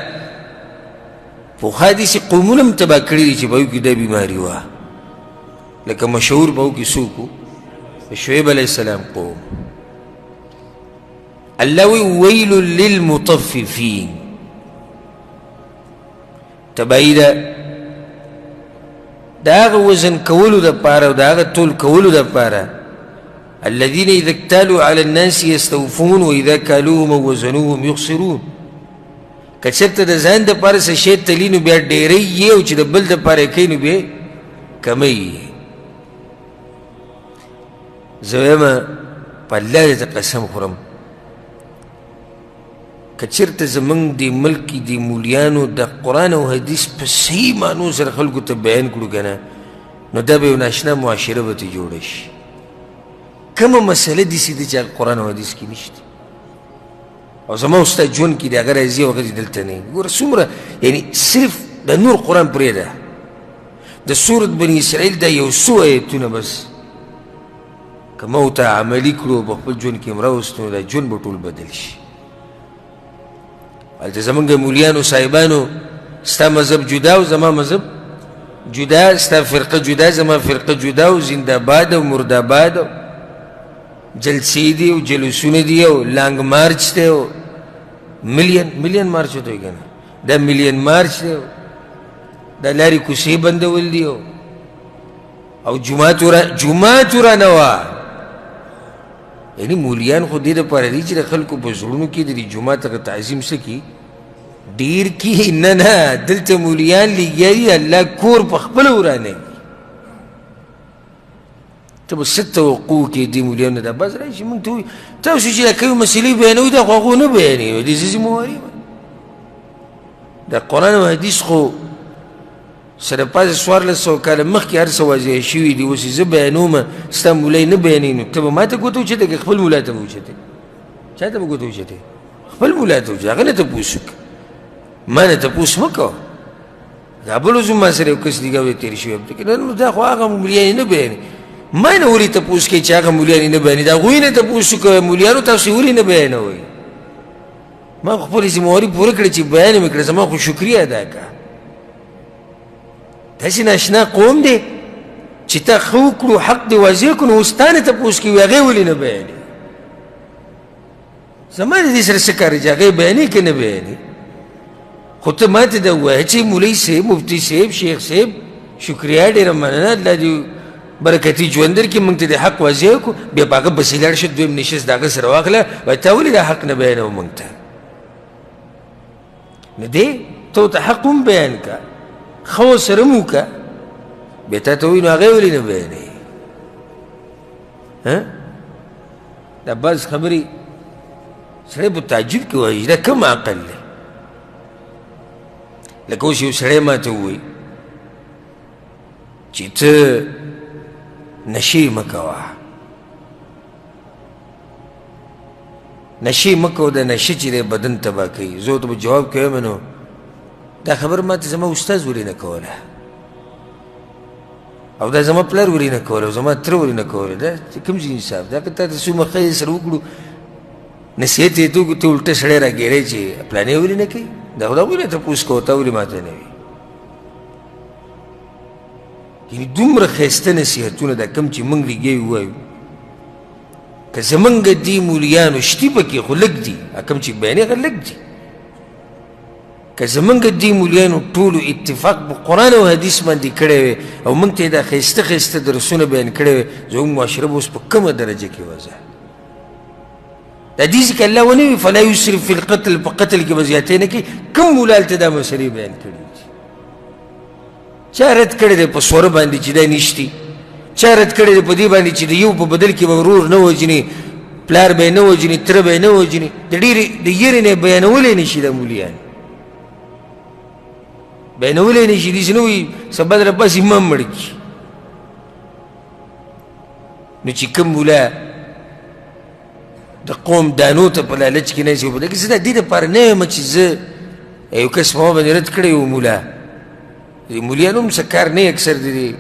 A: پخوا داسې قومونه هم تباه کړي دي چې په هغوی کې دا بیماري وه، لکه مشهور په هغو کې څوک و؟ شعیب علیه السلام قوم. الله وی ویل للمطففین، تباهي ده د هغه وزن کولو دپاره او د هغه تول کولو دپاره. الذين إذا اكتالوا على الناس يستوفون وإذا كالوهم أو وزنوهم يخسرون. که چېرته د ځان دپاره څه شی تلي نو بیا ډېری یې، او چې د بل دپاره یې کوي نو بیا کموي یې. زه وایم په الله دې ته قسم خورم، که چېرته زموږ دې ملک کې د مولیانو د قرآن او حدیث په صحیح معنو سره خلکو ته بیان کړو که نه، نو دا به یو ناشنا معاشره به ترې جوړه شي. کومه مسله داسې ده چې هغه قرآن او حدیث کې نشته، او زما او ستا ژوند کې د هغه راځي او هغه دې دلته نه وي. ګوره څومره یعنې صرف د نور قرآن پرېږده، د سورت بني اسرائیل دا یو څو ایتونه بس که ما ورته عملي کړو په خپل ژوند کې هم راوستو، نو دا ژوند به ټول بدل شي. هلته زمونږ مولیانو صاحبانو ستا مذهب جدا او زما مذهب جدا، ستا فرقه جدا زما فرقه جدا، او زنده باد او مرده باد او جلسې دي او جلوسونه دي او لانګ مارچ دی او میلیون میلیون مارچ ورته وایي که نه، دا میلیون مارچ دی او دا لارې کوڅې بندول دي او جومات ورانه وه. یعنی مولیان خو دې دپاره دي چې د خلکو په زړونو کې د دې جومات هغه تعظیم څه کړي ډېر کړي. نه نه، دلته مولیان لګیا دي الله کور په خپله ورانوي. ته به څه توقع کړې دې مولیانو دا بس راشي موږ ته وایي تاسو چې دا کومې مسلې بیانوئ دا خو هغو نه بیانوي، دې څه ذمهواري وه؟ د قرآن او حدیث خو سره پاسه 1400 کاله مخکې هر څه واضح شوي دي. اوس یې زه بیانوم ستا مولی نه بیانوي، نو ته به ما ته ګوته وچته که خپل مولا ته به وچتې؟ چا ته به ګوته وچتې؟ خپل مولا ته وچتې، هغه نه تپوس وکړه، ما نه تپوس مه کوه. دا بل ورځ ما سره یو کس لګیا وی تېر شوی دی، نن دا خو هغه مولیان نه بیانوي، ما نه ولې تپوس کوي چې هغه مولیان نه بیانوي؟ د هغوی نه تپوس وکړه، مولیانو تاسو ولې نه بیانوئ؟ ما خو خپله ذمهواري پوره کړې چې بیان مې کړه، زما خو شکریه ادا کړه. داسې ناشنا قوم دی چې تا ښه وکړو، حق دې واضح کړو، نو اوس تا نه تپوس کوي هغې ولې نه بیانوي؟ زما د دې سره څه کار دی چې هغې بیانوي که نه بیانوي؟ خو ته ما ته دا ووایه چې مولوي صاحب، مفتي صاحب، شیخ صاحب، شکریه ډېره مننه، الله دې برکتي ژوند درکړي، موږ ته دې حق واضح کړو. بیا په هغه پسې لاړ شه، دویم نشست د هغه سره واخله، وایي تا ولې دا حق نه بیانوه موږ ته؟ نه دی ته ورته حق هم بیان کړه، ښه ورسره هم وکړه، بیا تا ته وایي نو هغه ولې نه بیانوي؟ دا بعض خبرې سړی په تعجب کې وایي دا کوم عقل دی؟ لکه اوس یو سړی ما ته ووایي چې ته نشې مه کوه، نشې مه کوه، د نشې چې دی بدن تباه کوي. زه ورته به جواب کوم نو دا خبره ما ته زما استاد ولې نه کوله، او دا زما پلار ولې نه کوله، او زما تره ولې نه کوله؟ دا کوم ځای انصاف دا؟ که تا ته څومره ښه سره وکړو نصیحت یې ته وکړو، ته الټه سړی راګېری چې پلانی ولې نه کوي، دا خو د هغوی نه تپوس کوه، تا ولې ماته نه وي؟ یعنې دومره ښایسته نصیحتونه دا کوم چې موږ لګیا یو وایو، که زمونږ دې مولیانو شتي پکې خو لږ دي، کوم چې بیانې هغه لږ دي، که زمونږ دې مولیانو ټولو اتفاق په قرآن او حدیث باندې کړی وی او موږ ته یې دا ښایسته ښایسته درسونه بیان کړی وی، زموږ معاشره به اوس په کومه درجه کې وه؟ دا دې ځکه الله ونه وي فلا یسرف فی القتل، په قتل کې به زیاتی نه کوي. کوم مولا هلته دا مسلې بیان کړي دي؟ چا رد کړی دی په سوره باندې چې دا نشتي؟ چا رد کړی دی په دې باندې چې د یو په بدل کې به ورور نه وژني، پلار به یې نه وژني، تره به یې نه وژني؟ د ډېرې د یرې نه یې بیانولی نه شي دا مولیان. بیانولی نه شي، داسې نه وایي سبا د راپاسي ما مړ کړي. نو چې کوم ملا د قوم دانو ته په لالچ کې ناست وي، لکه زه د دې دپاره نه یم چې زه یو کس په ما باندې رد کړی یو ملا، دې ملیانو هم څه کار نه اکثر دی.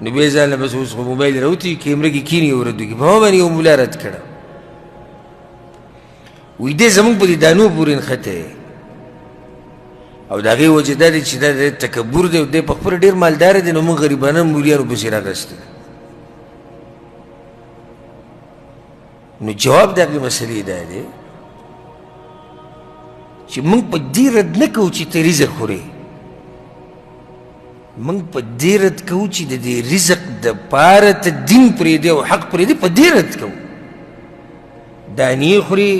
A: نو بیا ځان له بس اوس خو موبایل راوتي، کیمره کې کښېني او رد وکړي. په ما باندې یو ملا رد کړه، وایي دی زموږ په دې دانو پورې نښتی دی، او د هغې وجه دا دی چې دا د تکبر دی او دی په خپله ډېر مالداره دی، نو موږ غریبانه مولیانو پسې راغستی. نو جواب د هغې مسلې دا دی چې موږ په دې رد نه کوو چې ته رزق خورې، موږ په دې رد کوو چې د دې رزق دپاره ته دین پرېږدې او حق پرېږدې، په دې رد کوو. دانې خوري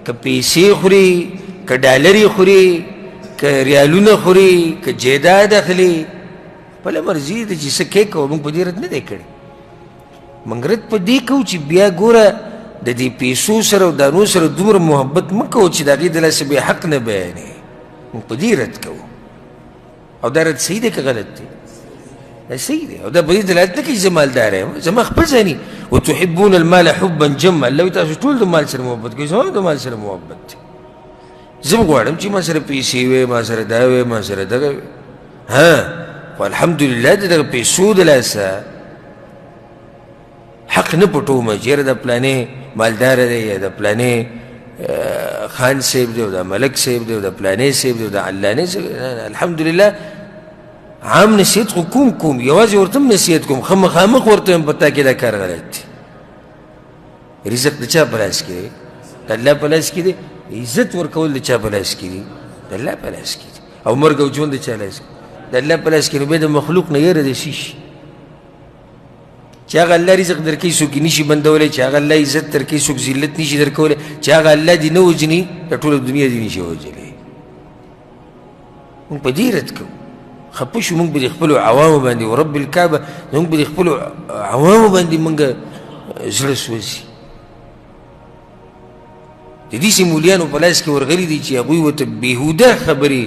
A: که پیسې خوري که ډالرې خوري که ریالونه خوري که جایداد اخلي، خپله مرضي ده چې څه کوې کوه، موږ په دې رد نه دی کړی. موږ رد په دې کوو چې بیا ګوره د دې پیسو سره او دانو سره دومره محبت مه کوه چې د هغې د لاسه بیا حق نه بیانوې، موږ په دې رد کوو. او دا رد صحیح دی که غلط دی؟ دا صحیح دی. او دا په دې دلالت نه کوي چې زه مالدار یم، زما خپل ځاني. وتحبون المال حبا جما، الله وایي تاسو ټول د مال سره محبت کوئ، زما هم د مال سره محبت دی. زه هم غواړم چې ما سره پیسې وي، ما سره دا وي، ما سره دغه وي، ها خو الحمدلله د دغه پیسو د لاسه حق نه پټوم چې یاره دا پلانې مالداره دی یا دا پلانې خان صاحب دی او دا ملک صاحب دی او دا پلانې صاحب دی او دا علانې صاحب دی. نه، نه، الحمدلله عام نصیحت خو کوم کوم، یوازې ورته هم نصیحت کوم، ښه مخامخ ورته وایم په تا کې دا کار غلط دی. رزق د چا په لاس کې دی؟ د الله په لاس کې دی. عزت ورکول د چا په لاس کې دی؟ د الله په لاس کې دی. او مرګ او ژوند د چا لاس کې؟ د الله په لاس کې. نو بیا د مخلوق نه یره د څه شي؟ چې هغه الله رزق درکوي څوک یې نشي بندولی، چې هغه الله عزت درکوي څوک ذلت نشي درکولی، چې هغه الله دې نه وژني د ټوله دنیا دې نشي وژلی. موږ په دې رد کوو، خفه شو موږ به د خپلو عوامو باندې، ورب الکعبه موږ به د خپلو عوامو باندې موږ زړه سوځي. د داسې مولیانو په لاس کې ورغلي دي چې هغوی ورته بېهوده خبرې،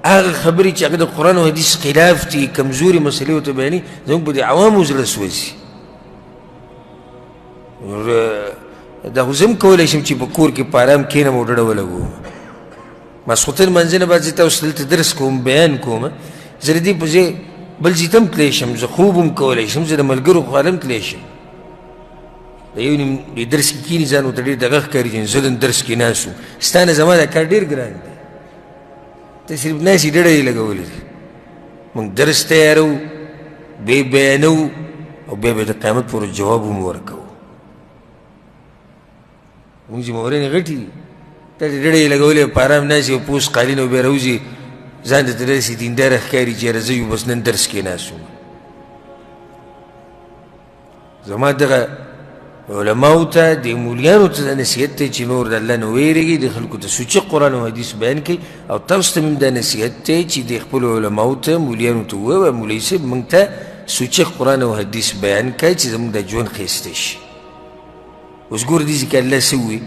A: هغه خبرې چې هغه د قرآن او حدیث خلاف دي، کمزورې مسلې ورته بیانوي، زموږ په دې عوامو زړه سوځي. دا خو زه هم کولی شم چې په کور کې په ارام کښېنم او ډډه ولګوم. ماسخوتن لمانځه نه بعد زه تاسو دلته درس کوم، بیان کوم، زه د دې په ځای بل ځای ته هم تللی شم، زه خوب هم کولی شم، زه د ملګرو خوا ته هم تللی شم. د یو نیم دې درس کې کښېني، ځان ورته ډېر دغه ښکاري چې زه نن درس کې ناست وم، ستا نه زما دا کار ډېر ګران دی، ته صرف ناست یې ډډه یې لګولې ده. موږ درس تیارو، بیا یې بیانوو او بیا به د قیامت پورې جواب هم ورکوو. موږ ذمهوارۍ غټې دي، ته دې ډډه یې لګولې، په ارام ناست یې، پوست قالین او بیا راوځي، ځان ته داسې دینداره ښکاري چې یاره زه یو بس نن درس کې ناست وم. زما دغه علماو ته، د مولیانو ته دا نصیحت دی چې نور د الله نه ویرېږي، د خلکو ته سوچه قرآن او حدیث بیان کړي. او تاسو ته هم دا نصیحت دی چې د خپلو علماو ته، مولیانو ته ووایه، مولوي صاحب موږ ته سوچه قرآن او حدیث بیان کړئ چې زموږ د ژوند ښایسته شي. اوس ګوره دې ځای کې الله څه ووایي؟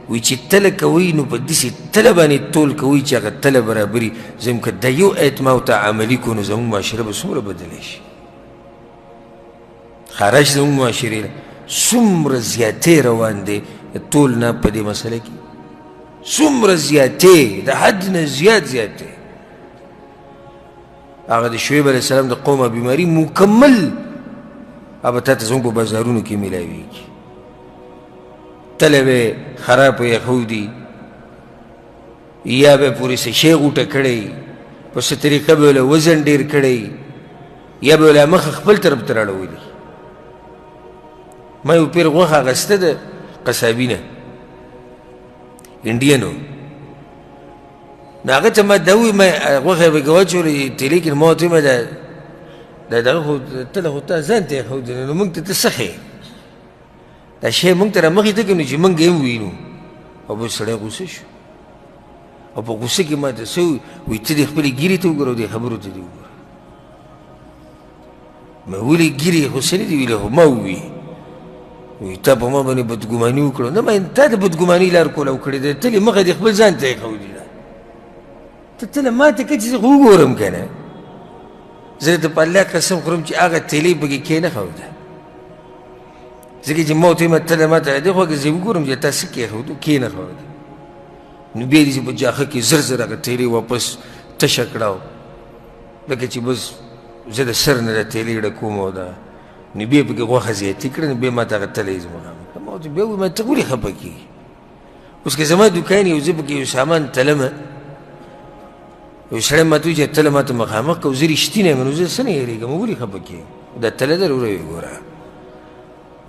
A: وایي چې تله کوئ نو په داسې تله باندې تول کوئ چې هغه تله برابري. زموږ که دا یو ایت ما ورته عملي کړو نو زموږ معاشره به څومره بدله شي. خارج زموږ معاشرې څومره زیاتې روان دی تول نه په دې مسله کې، څومره زیاتې، د حد نه زیات زیاتې. هغه د شعیب علیه السلام د قومه بیماري مکمل هغه تا ته زموږ په بازارونو کې میلاویږي. تله به خراب یې یا به پورې څه شی غوټه کړی، په څه طریقه به له وزن ډېر کړی، یا به له مخه خپل طرف ته راړولي. ما یو پیر غوښه اخیسته ده قصابي نه، انډینو، نو هغه ته ما دا وویل، ما غوښه یې پکې واچولې تیلې کې، نو ما ورته وویل، ما دا دغه خو تله خو تا ځان ته ایښودلې، نو موږ ته ته څه ښیې؟ دا شی موږ ته رامخې ته کړي نو چې موږ یې هم ووینو. او بس سړی غوسه شو، او په غوسه کې ما ته څه وویل، وایي ته دې خپلې ږیرې ته وګوره او دې خبرو ته دې وګوره. ما ولې ږیرې خو څه نه دي ویلي، خو ما وویل. وایي تا په ما باندې بدګماني وکړه. نه ما تا د بدګماني لار کولاو کړې ده، تلې مخه دې خپل ځان ته ایښودلې ده، ته تله ماته که چې زه خو وګورم که نه، زه درته په الله قسم خورم چې هغه تیلې پکې کښېنښوده، ځکه چې ما ورته ویل تله ماته را دې خوا که زه وګورم چې تا څه کښېښودو، کښېنښوده. نو بیا دې چې په جاخه کې زر زر هغه تیلې واپس تشه کړه، لکه چې بس زه د سر نه د تیلې ډکوم او دا نو بیا پکې غوښه زیاتې کړه. نو بیا ما ته هغه تله یې زما ما ورته بیا وویل ته ولې خفه کېږي؟ اوس که زما دوکان یو زه پکې یو سامان تلمه، یو سړی ما ته وویل چې تله ما ته مخامخ کړه، زه رښتینی یم، نو زه څه نه یېرېږم، ولې خفه کېږم؟ دا تله ده وروره یې ګوره،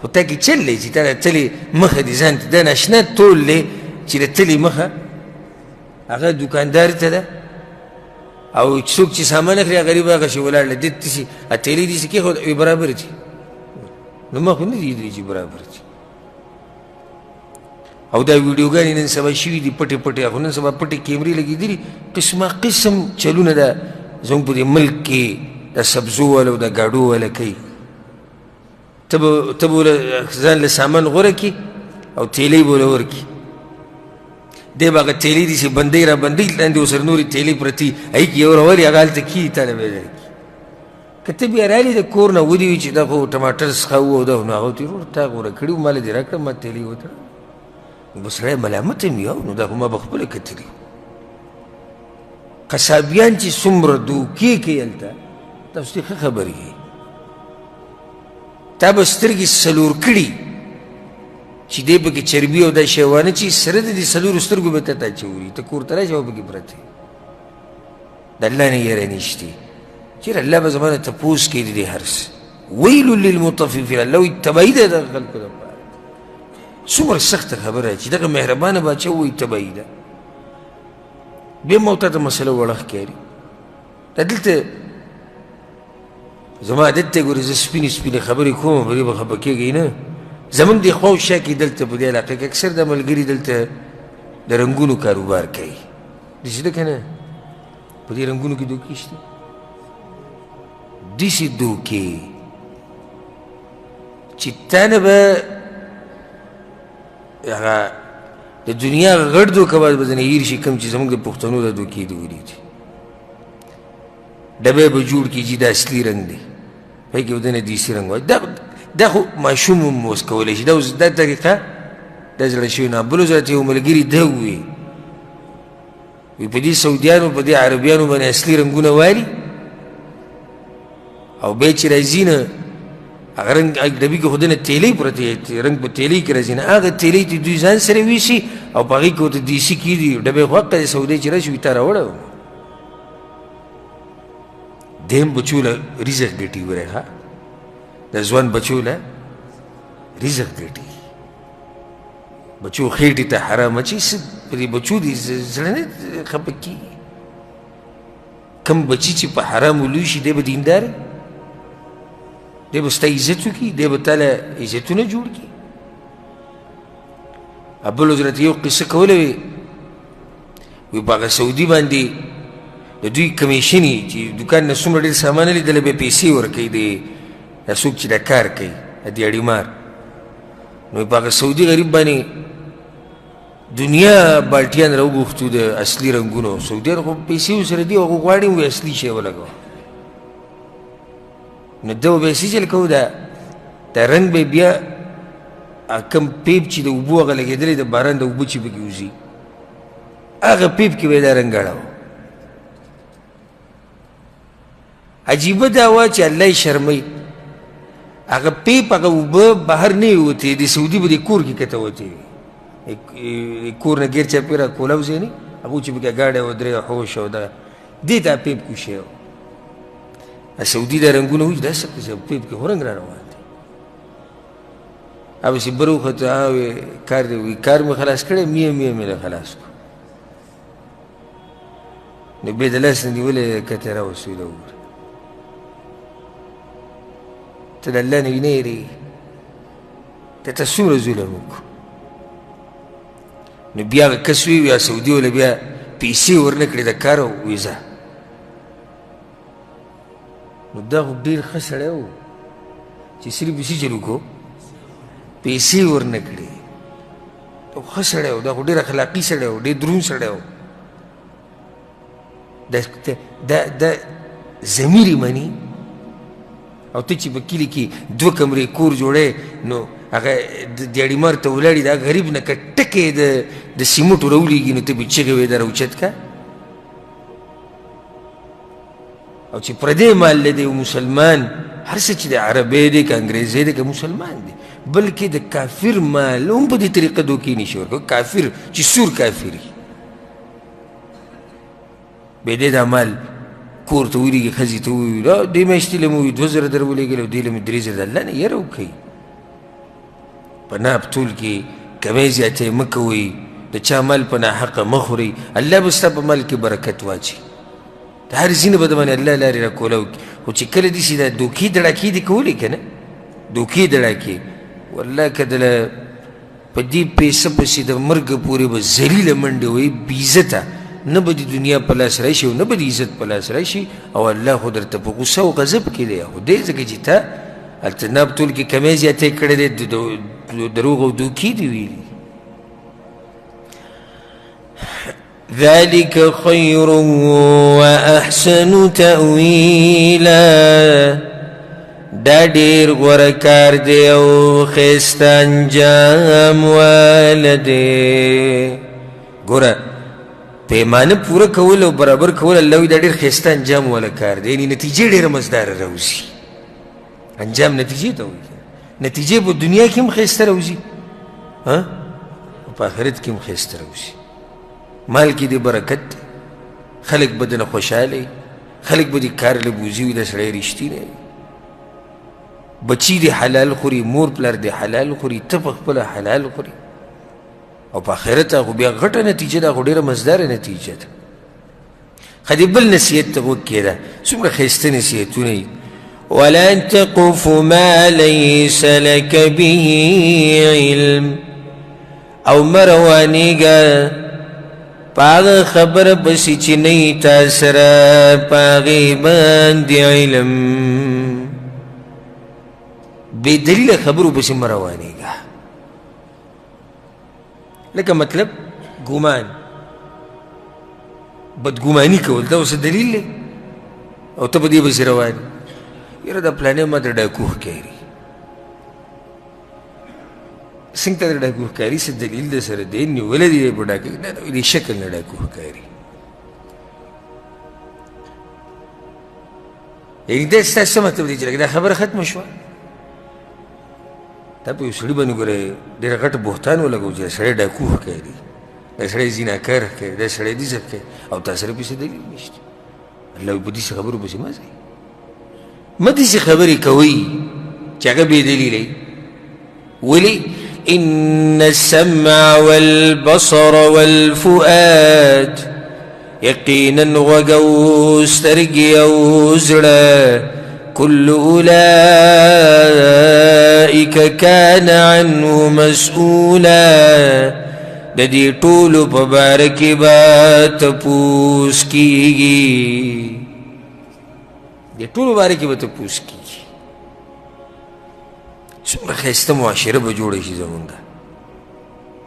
A: خو تا کې چل دی چې تا د تلې مخه دې ځان ته دا ناشنا تول دی چې د تلې مخه هغه دوکاندار ته ده، او څوک چې سامان اخلي هغه غریب هغه شي ولاړ دی، داسې تیلې داسې کېښوده وایي برابر دي. نو ما خو نه دي لیدلي چې برابر دي. او دا ویډیوګانې نن سبا شوي دي پټې پټې، خو نن سبا پټې کیمرې لګېدلي، قسمه قسم چلونه ده زموږ په دې ملک کې د سبزو والا او د ګاډو والا کوي. ته به له ځان له سامان غوره کړي او تیلې به له ورکړي، دی به هغه تیلې دي چې بندۍ را بندۍ لاندې ورسره نورې تیلې پرتې، هغې کې یو راولي هغه هلته کښېږي تا له به یې درکړي. که ته بیا رالې د کور نه ودې وي چې دا خو ټماټر څخه وو او دا نو هغه ورته وروره تا غوره کړي وو، ما له دې راکړه، ما تیلې وتړه، نو به سړی ملامت هم وي، نو دا خو ما به خپله کتلي. قصابیان چې څومره دوکې کوي هلته، تاسو دې ښه خبر یئ، تا به سترګې څلور کړي چې دی پکې چربي او دا شی وانه چې سره د دې څلورو سترګو به ته اچولي، ته کور ته راشې او پکې پرته یې. د الله نه یره نشته، چېرې الله به زما نه تپوس کوي د دې هر څه. ویل للمطففین، الله وایي تباهي ده دغه خلکو دپاره. څومره سخته خبره چې دغه مهربانه باچا وایي تباهي ده. بیا ما ورته مسله وړه ښکاري. دا دلته زما عادت دی، ګورې زه سپینې سپینې خبرې کوم، په دې به خفه کېږئ نه. زموږ دې خوا او شا کې دلته په دې علاقه کې اکثر دا ملګري دلته د رنګونو کاروبار کوي، داسې ده که نه؟ په دې رنګونو کې دوکې شته، داسې دوکې چې تا نه به هغه د دنیا غټ دوکه به ځنې هېر شي، کوم چې زموږ د پښتنو د دوکې دي ولېدي. ډبی به جوړ کړي چې دا اصلي رنګ دی، په کې به دنه دیسي رنګ وایي. دا خو ماشوم هم اوس کولی شي، دا اوس دا طریقه دا زړه شوې نه. بل ورځ راته یو ملګري ده وویل، وایي په دې سعودیانو په دې عربیانو باندې اصلي رنګونه والي، او بیا چې راځي نه هغه رنګ ډبي کې خو دنه تیلۍ پرتې، رنګ په تیلۍ کې راځي نه، هغه تیلۍ ته دوی ځان سره ویسي او په هغې کې ورته دیسي کېږي. ډبی خو حقه د سعودي چې راشي وایي تا راوړی وم. دی هم بچو له رزق ګټي، ګورې ښه د ځوان بچو له رزق ګټي، بچو خېټې ته حرام اچي، څه په دې بچو دې زړه نه خفه کېږي. کوم بچي چې په حرامو لوی شي دی به دیندار، دی به ستا عزت وکړي، دی به تا له عزتونه جوړ کړي. بل ورځ راته یو قصه کوله، وي وي په هغه سعودي باندې د دوی کمیشني چې دوکان نه څومره ډېر سامان لري دله به پیسې ورکوي، دی دا څوک چې دا کار کوي د دیاړیمار. نو په هغه سعودي غریب باندې دنیا بالټیان راوغوښتو د اصلي رنګونو. سعودیان خو پیسې ورسره دي، هغه غواړي وایي اصلي شی ولګوه. نو ده به یې څه چل کوو، دا رنګ به بیا کوم پیپ چې د اوبو هغه لګېدلی د باران د اوبو چې پکې وځي هغه پیپ کې به یې دا رنګ اړاوه. عجیبه دا وه چې الله یې شرموي، هغه پیپ هغه اوبه بهر نه وتې، د سعودي به د کور کې کته وتې وي، کور نه ګیر چاپېره کولاو ځای نه، هغو چې پکې ګاډی ودرې حوش او دغه دې ته پیپ کوشی و. سعودي دا رنګونه وي، دا څه قصه پیپ کې خو رنګ را روان دی. هغه چې بر وخته وې کار دی، وي کار مې خلاص کړی، میه میه مې له خلاص کړو. نو بیا د لاس نه نیولې کته راوستو دا وګوره، ته د الله نه نه یېرېږې، ته ته څومره ظلم وکړو. نو بیا هغه کس وي بیا سعودي وله بیا پیسې ورنه کړې د کار ویزه. نو دا خو ډېر ښه سړی و چې صرف یې څه چل وکړو، پیسې ورنه کړې. دا خو ښه سړی و، دا خو ډېر اخلاقي سړی و، ډېر دروند سړی و. دا ضمیر یې مني. او ته چې په کلي کې دوه کمرې کور جوړی نو هغه دیاړي مار ته ولاړي دا غریب نه که ټکی د سیمټو راولېږي نو ته پرې چغې وې دا راوچت که. او چې پردی مال له دی مسلمان هر څه چې د عربی دی که انګریزی دی که مسلمان دی، بلکې د کافر مال هم په دې طریقه دوکې نشي ورکولی. کافر چې سور کافر وي بیا دی دا مال کور ته ولېږي، ښځې ته ووایي دا دې میاشتې له مو 2000 در ولېږل او دې له مې 3000. د الله نه یره وکړئ. په ناپ تول کې کمی زیاتی مه کوئ، د چا مال په ناحقه مه خورئ، الله به ستا په مال کې برکت واچوي. د هر ځای نه به د باندې الله لارې راکولاو کړي. خو چې کله داسې دا دوکې دړاکې دې کولې که نه، دوکې دړاکې والله که دله په دې پیسه پسې د مرګ پورې به ذلیله منډې وهي، بېعزته نه به د دنیا په لاس راشي او نه به د عزت په لاس راشي. او الله خو درته په غصه او غضب کې دی، خو دی ځکه چې تا هلته ناپ تول کې کمی زیاتی کړی دی، دروغ او دوکې دې ویلي. ذلك خير وأحسن تأويلا. دا ډېر غوره کار دی او ښایسته انجام واله دی. ګوره پیمانه پوره کول او برابر کول الله وایي دا ډېر ښایسته انجام واله کار دی، یعنې نتیجې ډېره مزداره راوځي. انجام نتیجې ته وایي، نتیجې په دنیا کې هم ښایسته راوځي او په آخرت کې هم ښایسته راوځي. مال کې دې برکت دی، خلک به درنه خوشحاله وي، خلک به دې کار له بوځي وي دا سړی رښتینی دی، بچي دې حلال خوري، مور پلار دې حلال خوري، ته په خپله حلال خوري. او په آخرت خو بیا غټه نتیجه ده، خو ډېره مزداره نتیجه ده. ښه دې بل نصیحت ته غوږ کښېږده، څومره ښایسته نصیحتونه دي. ولا تقف ما ليس لك به علم. او مه روانېږه په هغه خبره پسې چې نه وي تا سره په هغې باندې علم. بې دلیله خبرو پسې مه روانېږه. لکه مطلب ګمان، بدګماني کول، دا اوس دلیل دی او ته په دې پسې روان یې. یاره دا پلانی ما ته ډاکو ښکاري، څنګه ته ډاکو ښکاري؟ څه دلیل در سره دی؟ نیولی دی په ډاکو؟ نه نه، دې شکل نه ډاکو ښکاري. یعنې دا ستا څه مطلب دی چې لکه دا خبره ختمه شوه؟ تا په یو سړي باندې ګوره ډېر غټ بهتان ولګو چې دا سړی ډاکو ښکاري، دا سړی زیناکار ښکاري، دا سړی داسې ښکاري، او تا سره پسې دلیل نشته. الله په داسې خبرو پسې مه ځئ، مه داسې خبرې کوئ چې هغه بې دلیله وي. ولې؟ إن السمع والبصر والفؤاد، یقینا غوږ او سترګې او زړه، كل أولئك كان عنه مسؤولا. د دې ټولو په باره کې به تپوس کیږي، د ټولو باره کې به تپوس کیږي. څومره ښایسته معاشره به جوړه شي زمونږ،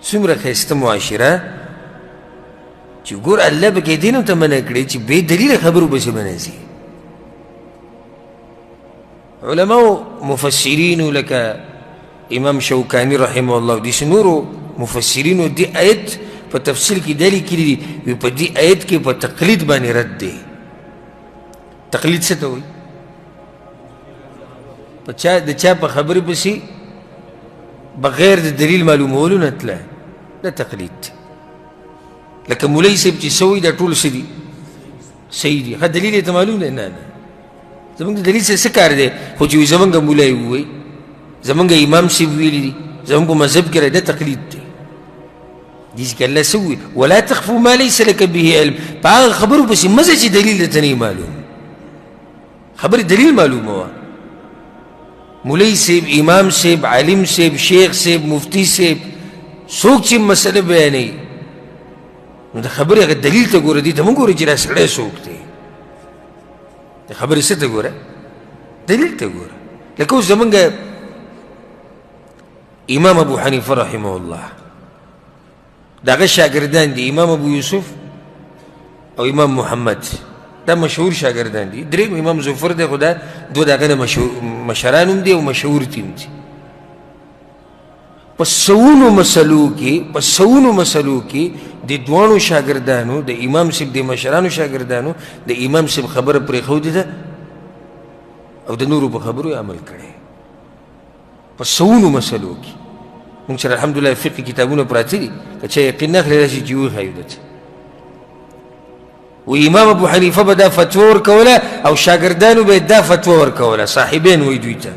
A: څومره ښایسته معاشره چې ګوره الله پکې دې نه ته منع کړې چې بې دلیله خبرو پسې به نه ځي. علماو مفسرینو لکه امام شوکاني رحمه الله داسې نورو مفسرینو دې آیت په تفصیل کې دا لیکلي دي، وایي په دې آیت کې په تقلید باندې رد دی. تقلید څه ته وایي؟ په چا د چا په خبرې پسې بغیر د دلیل معلومولو نه تله، دا تقلید دی. لکه مولوي صاحب چې څه وایي دا ټول څه دي؟ صحیح دي. ښه دلیل یې ته معلوم دی؟ نه نه، زمونږ د دلیل سره څه کار دی؟ خو چې وایي زمونږ مولوي ووایي، زمونږ امام صاحب ویلي دي، زمونږ په مذهب کې راځي، دا تقلید دی. دې ځکه الله څه ووایي؟ ولا تخفو ما ليس لك به علم. په هغه خبرو پسې مه ځه چې دلیل درته نه معلوم، خبرې دلیل معلومه وه. مولوي صاحب، امام صاحب، عالم صاحب، شیخ صاحب، مفتی صاحب، څوک چې مسله بیانوي نو د خبرې هغه دلیل ته ګوره، دې ته مه ګوره چې دا سړی څوک دی. د خبرې څه ته ګوره؟ دلیل ته ګوره. لکه اوس زمونږ امام ابو حنیفه رحمه الله د هغه شاګردان دي، امام ابو یوسف او امام محمد. دا مشهور شاګردان دي. دریم امام ظفر دی، خو دا دوه د هغه نه مشران هم دي او مشهور دي هم دي. په سوونو مسلو کې، په سوونو مسلو کې د دواړو شاګردانو، د امام صاحب د مشرانو شاګردانو، د امام صاحب خبره پرېښودې ده او د نورو په خبرو یې عمل کړی. په سوونو مسلو کې موږ سره الحمدلله فقهي کتابونه پراته دي، که چا یقین نه اخلي راشي چې وښایو درته. و امام ابو حنیفه به دا فتوا ورکوله او شاګردانو به دا فتوا ورکوله. صاحبین وایي دوی ته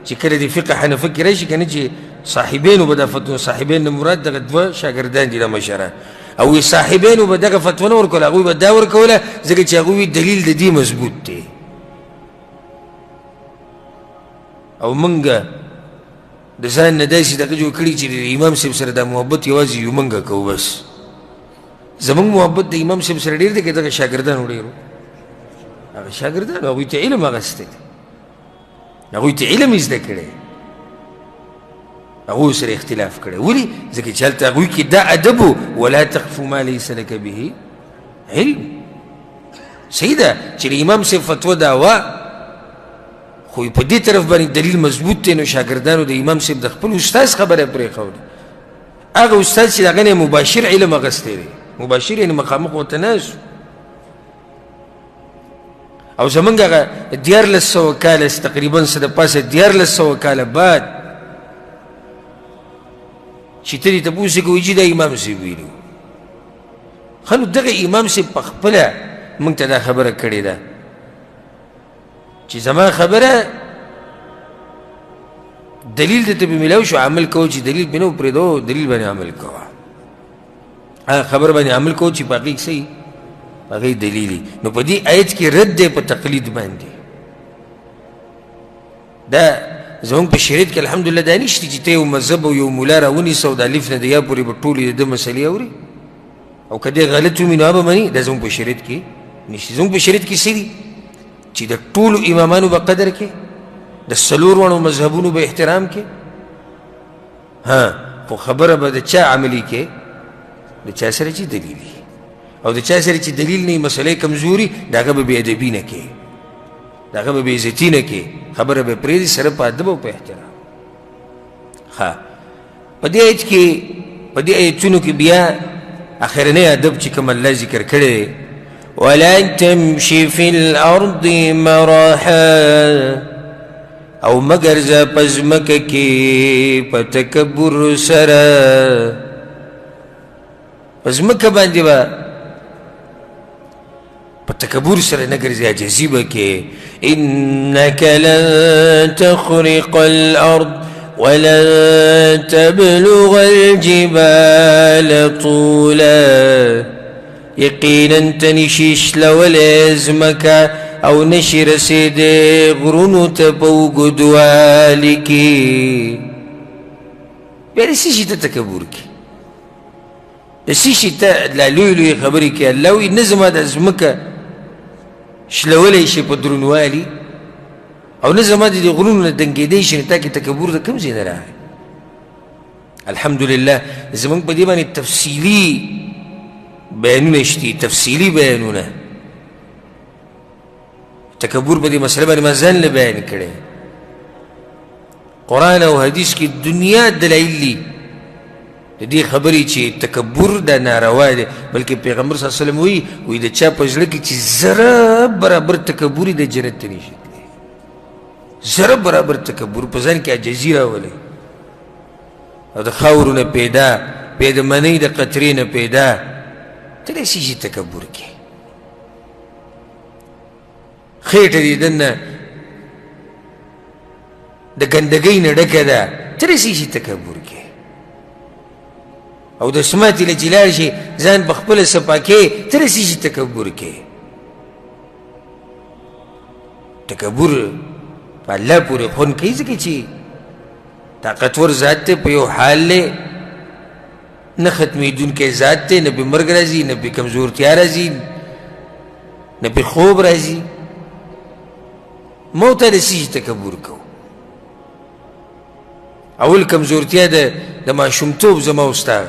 A: چې کله د فقه حنفه کې راشي که نه، چې صاحبینو به دا فتوا، صاحبین نه مراد دغه دوه شاګردان دي د مشران، او صاحبینو به دغه فتوا نه ورکوله، هغوی به دا ورکوله ځکه چې هغوی دلیل د دې مضبوط دی. او موږ د ځان نه داسې دغه جوړ کړي چې د امام صاحب سره دا محبت یوازې یو موږ کوو، بس زموږ محبت د امام صاحب سره ډېر دی که دغه شاګردانو ډېر و؟ هغه شاګردانو هغوی ته علم اخیستی دی، هغوی ته علم یې زده کړی، هغوی سره اختلاف کړی. ولې؟ ځکه چې هلته هغوی کې دا ادب و، ولا تقف ما لیس لک به علم. صحیح ده چې د امام صاحب فتوا دا وه، خو په دې طرف باندې دلیل مضبوط دی، نو شاګردانو د امام صاحب د خپل استاد خبره پرېښوده. هغه استاد چې د هغه نه مباشر علم اخیستی دی، مباشر یعنې مخامخ ورته ناست. او زمونږ هغه 1300 کاله تقریبا څه د پاسه 1300 کاله بعد چې ته دې تپوس کوي چې دا امام صاحب ویلي وو. ښه نو دغه امام صاحب په خپله موږ ته دا خبره کړې ده چې زما خبره دلیل ته به ملاو شو، عمل کوو چې دلیل پرې نه پرېږدو، دلیل باندې عمل کوه، هغه خبر باندې عمل کوو چې په هغې کې څه په هغې دلیل. نو په دې آیت کې رد دی په تقلید باندې. دا زموږ په شریعت کې الحمدلله دا نشته چې ته یو مذهب او یو ملا راونیسه او د الف نه د یا پورې به ټولې د ده مسلې اوري، او که دی غلط ومي نو هغه به مني. دا زموږ په شریعت کې نشته. زموږ په شریعت کې څه دي چې د ټولو امامانو به قدر کې، د څلور واړو مذهبونو به احترام کې، ها خو خبره به د چا عملي کې، د چا سره چې دلیل وي، او د چا سره چې دلیل نه وي، مسلې کمزوري، د هغه به بې ادبي نه کوي، د هغه به بې عزتي نه کوي، خبره به پرېږدي سره په ادب او په احترام. ښه په دې آیت کې، په دې آیتونو کې بیا اخرنی ادب چې کوم الله ذکر کړی دی، ولا تمشي في الأرض مرحا، او مه ګرځه په ځمکه کې په تکبر سره. په ځمکه باندې به په تکبر سره نه ګرځي، عاجزي به کې. انک لن تخرق الارض ولن تبلغ الجبال طولا، یقینا ته نشي شلولی ځمکه او نشي رسېدی غرونو ته په اوږدوالي کې. بیا د څه شي ته تکبر کې، د څه شي ته لا لوی لوی خبرې کې؟ الله وایي نه زما د ځمکه شلولی شي په درونوالي او نه زما د دې غرونو نه دنګېدی شي، نو تا کې تکبر د کوم ځای نه راغی؟ الحمدلله زمونږ په دې باندې تفصیلي بیانونه شتي، تفصیلي بیانونه. تکبر په دې مسله باندې ما ځان له بیان کړی. قرآن او حدیث کې دنیا دلایل دي د دې خبرې چې تکبر دا ناروا دی، بلکې پیغمبر صلی الله علیه وسلم وایي، وایي د چا په زړه کې چې ذره برابر تکبر د جنت ته نشي تللی. ذره برابر تکبر په ځان کې عاجزي راولي، او د خاورو نه پیدا، بیا د منۍ د قطرې نه پیدا، ته د څه شي تکبر کې؟ خېټه دې دننه د ګندګۍ نه ډکه ده، ته د څه شي تکبر کې؟ او د سماتې له چې لاړ شي ځان په خپله صفا کې، ته د څه شي تکبر کې؟ تکبر په الله پورې خوند کوي، ځکه چې طاقتور ذات دی، په یو حال دی، نه ختمېدونکی ذات دی، نه پې مرګ راځي، نه پې کمزورتیا راځي، نه پې خوب راځي. مو ته د څه شي تکبر کوو؟ اول کمزورتیا ده د ماشومتوب زما او ستا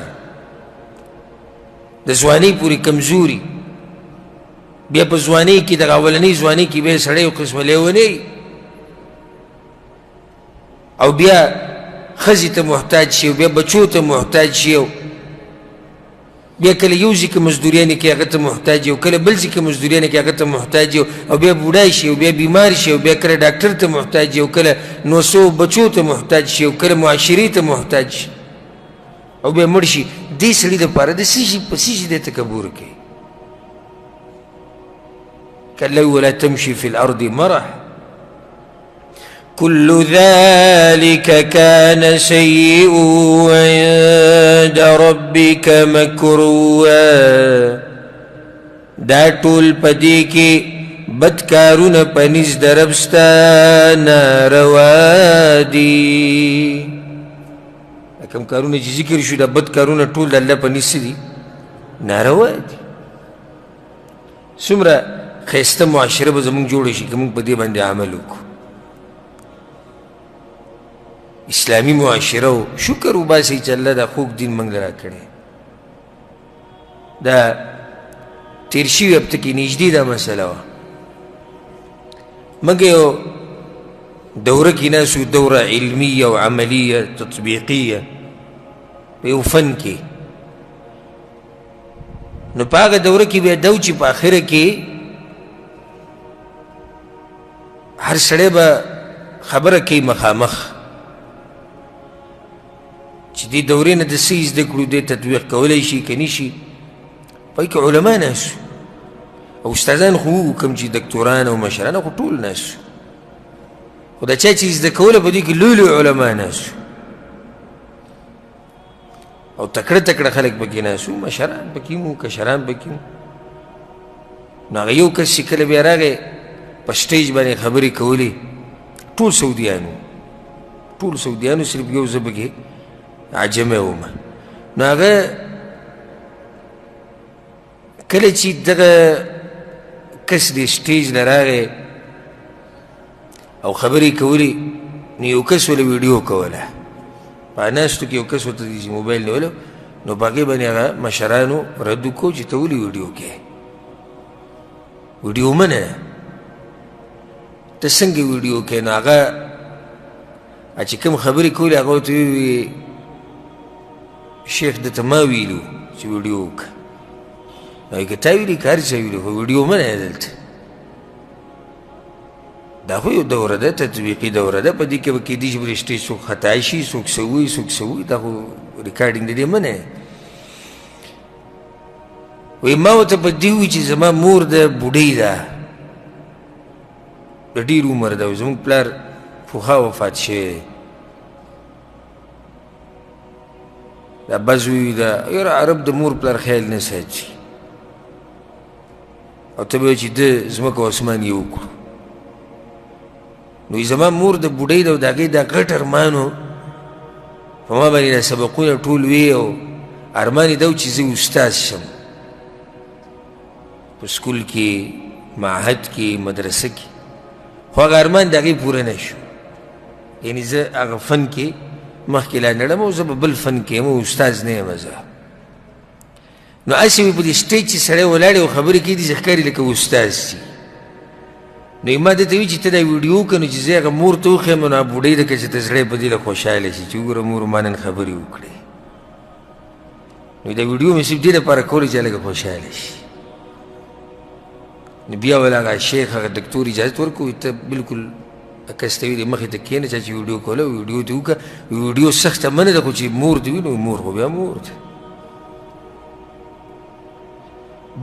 A: د ځوانۍ پورې کمزوري، بیا په ځوانۍ کې، دغه اولنۍ ځوانۍ کې بیا سړی یو قسمه لیونی، او بیا ښځې ته محتاج شي، او بیا بچو ته محتاج شي، او بیا کله یو ځای کې مزدوریانې کوي هغه ته محتاج، او کله بل ځای کې مزدوریانې کوي هغه ته محتاج، او بیا بوډای شي، او بیا بیمار شي، او بیا کله ډاکټر ته محتاج، او کله نوسو بچو ته محتاج شي، او کله معاشرې ته محتاج شي، او بیا مړ شي. دې سړي دپاره د څه شي په څه شي دی تکبر کوي؟ کله ولا تمشي في الأرض مرح كل ذلك كان سيئه عند ربك مکروه. دا ټول په دې کې بدکارونه په نزد د رب ستا ناروا دي. دا کوم کارونه چې ذکر شو، دا بد کارونه ټول د الله په نزد څه دي؟ ناروا دي. څومره ښایسته معاشره به زموږ جوړه شي که موږ په دې باندې عمل وکړو. اسلامي معاشره و، شکر وباسئ چې الله دا خوږ دین موږ له راکړی. دا تېر شوي هفته کې نږدې دا مسله وه. موږ یو دوره کې ناست وو، دوره علمیه او عملیه تطبیقیه په یو فن کې. نو په هغه دوره کې بیا دا و چې په اخره کې هر سړی به خبره کوي مخامخ، چې دې دورې نه د څه زده کړو، دې تطبیق کولی شي که نه شي. په کې علما ناست او استادان خو وو، کوم چې دکتوران او مشران خو ټول ناست، خو دا چا چې زده کوله په دې کې لوی لوی علما ناست او تکړه تکړه خلک پکې ناست وو، مشران پکې وو، کشران پکې وو. نو هغه یو کس چې کله بیا راغی په سټیج باندې خبرې کولې، ټول سعودیان وو، ټول سعودیانو، صرف یو زه پکې عجمه وم. نو هغه کله چې دغه کس دې سټیج نه راغی او خبرې کولې، نو یو کس وله ویډیو کوله. په ناستو کې یو کس ورته چې موبایل نیولی، نو په هغې باندې هغه مشرانو رد وکړو چې ته ولې ویډیو کوې؟ ویډیو منه ده، ته څنګه ویډیو کوې؟ نو هغه چې کوم خبرې کولې هغه ورته وویل، شیخ ده ته ما ویلو چې ویډیو وکړه. نو که تا ویلي که هر چا ویلي، خو ویډیو منه ده دلته. دا خو یو دوره ده، تطبیقي دوره ده، په دې کې به کېدای شي بل سټیج څوک خطا شي، څوک څه ووایي، څوک څه ووایي، دا خو ریکارډینګ د دې منه. وایي ما ورته په دې ووایي چې زما مور ده بوډۍ ده، د ډېر عمر ده، زموږ پلار پخوا وفات شوی دی. دا بعض وایي دا یاره عرب د مور پلار خیال نه ساتي، او ته به چې ده ځمکه او اسمان یې وکړو. نو زما مور د بوډۍ ده او د هغې دا غټ ارمان و په ما باندې دا سبقونه ټول وي، او ارمان یې دا و چې زه استاد شم په سکول کې، معهد کې، مدرسه کې. خو هغه ارمان د هغې پوره نه شو. یعنې زه هغه فن کې مخکې لا نړم او زه په بل فن کې یم او استاد نه یم زه. نو هسې وي په دې سټیج چې سړی ولاړ او خبرې کوي، داسې ښکاري لکه استاد شي. نو ما ده ته وویل چې ته دا ویډیو وکړه، نو چې زه هغه مور ته وښیم، نو هغه بوډۍ ده که چې ته زړه یې په دې له خوشحاله شي چې وګوره مور ما نن خبرې وکړې. نو دا ویډیو مې صرف دې لپاره کوله چې لږه خوشحاله شي. نو بیا ولا هغه شیخ هغه دکتور اجازت ورکړو، ته بالکل کس ته ویلې مخې ته کښېنه، چا چې ویډیو کوله ویډیو دې وکړه. ویډیو سخته منه ده، خو چې مور دې وي نو مور خو بیا مور ده.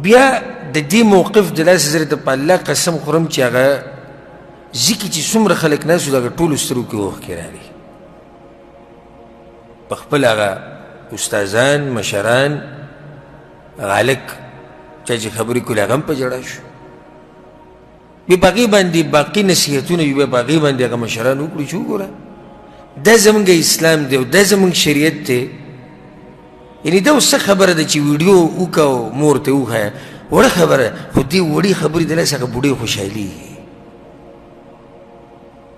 A: بیا د دې موقف د لاسه زه درته په الله قسم خورم چې هغه ځکه چې څومره خلک ناست وو د هغه ټولو سترګو کې اوښکې راغلې. په خپل هغه استادان مشران هغه هلک چا چې خبرې کولې هغه هم په ژړا شو. بیا په هغې باندې باقي نصیحتونه بیا په هغې باندې هغه مشران وکړو چې وګوره دا زمونږ اسلام دی او دا زمونږ شریعت دی. یعنې دا اوس څه خبره ده چې ویډیو وکړه او مور ته وښیه، وړه خبره ده، خو دې وړې خبرې د لاسه هغه بوډۍ خوشحالېږي.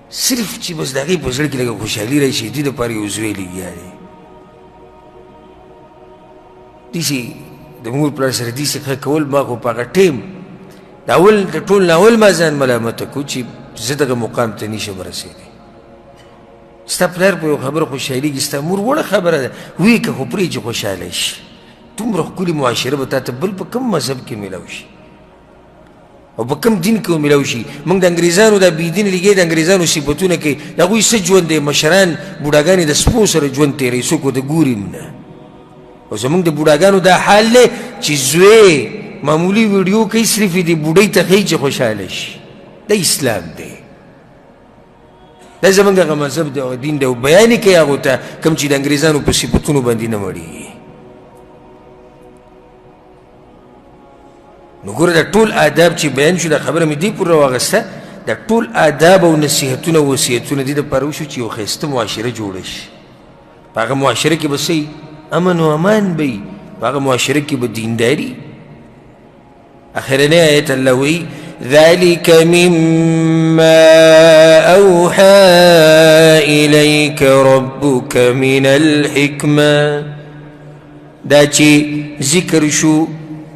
A: صرف چې بس د هغې په زړه کې لږه خوشحالي راشي، دې دپاره یو زوی لګیا دی. داسې د مور پلار سره داسې ښه کول، ما خو په هغه ټایم د اول د ټول نه اول ما ځان ملامته کو چې زه دغه مقام ته نشم رسېدی. ستا پلار په یو خبره خوشحالېږي، ستا مور وړه خبره ده ویې که، خو پرې چې خوشحاله شي. دومره ښکلې معاشره به تا ته بل په کوم مذهب کې میلاو شي او په کوم دین کې ملاو شي؟ موږ د انګریزانو دا بې دینه لګیا د انګریزانو صفتونه کوي، د هغوی څه ژوند دی؟ مشران بوډاګانې د سپو سره ژوند تېروي، څوک ورته ګوري هم نه. او زموږ د بوډاګانو دا حال دی چې زوی معمولي ویډیو کوي، صرف یې دې بوډۍ ته ښیي چې خوشحاله شي. دا اسلام دی، دا زموږ هغه مذهب دی او دین دی، او بیان یې کوي هغو ته کوم چې د انګریزانو په صفتونو باندې نه مړېږي. نو ګوره دا ټول آداب چې بیان شو، دا خبره مې دې پورې راواخیسته، دا ټول آداب او نصیحتونه او وصیتونه دې دپاره وشو چې یو ښایسته معاشره جوړه شي. په هغه معاشره کې به څه امن او امان به وي، په هغه معاشره کې به دینداري. اخرنی آیت الله وایي ذلك مما أوحى إليك ربك من الحكمة. دا چې ذکر شو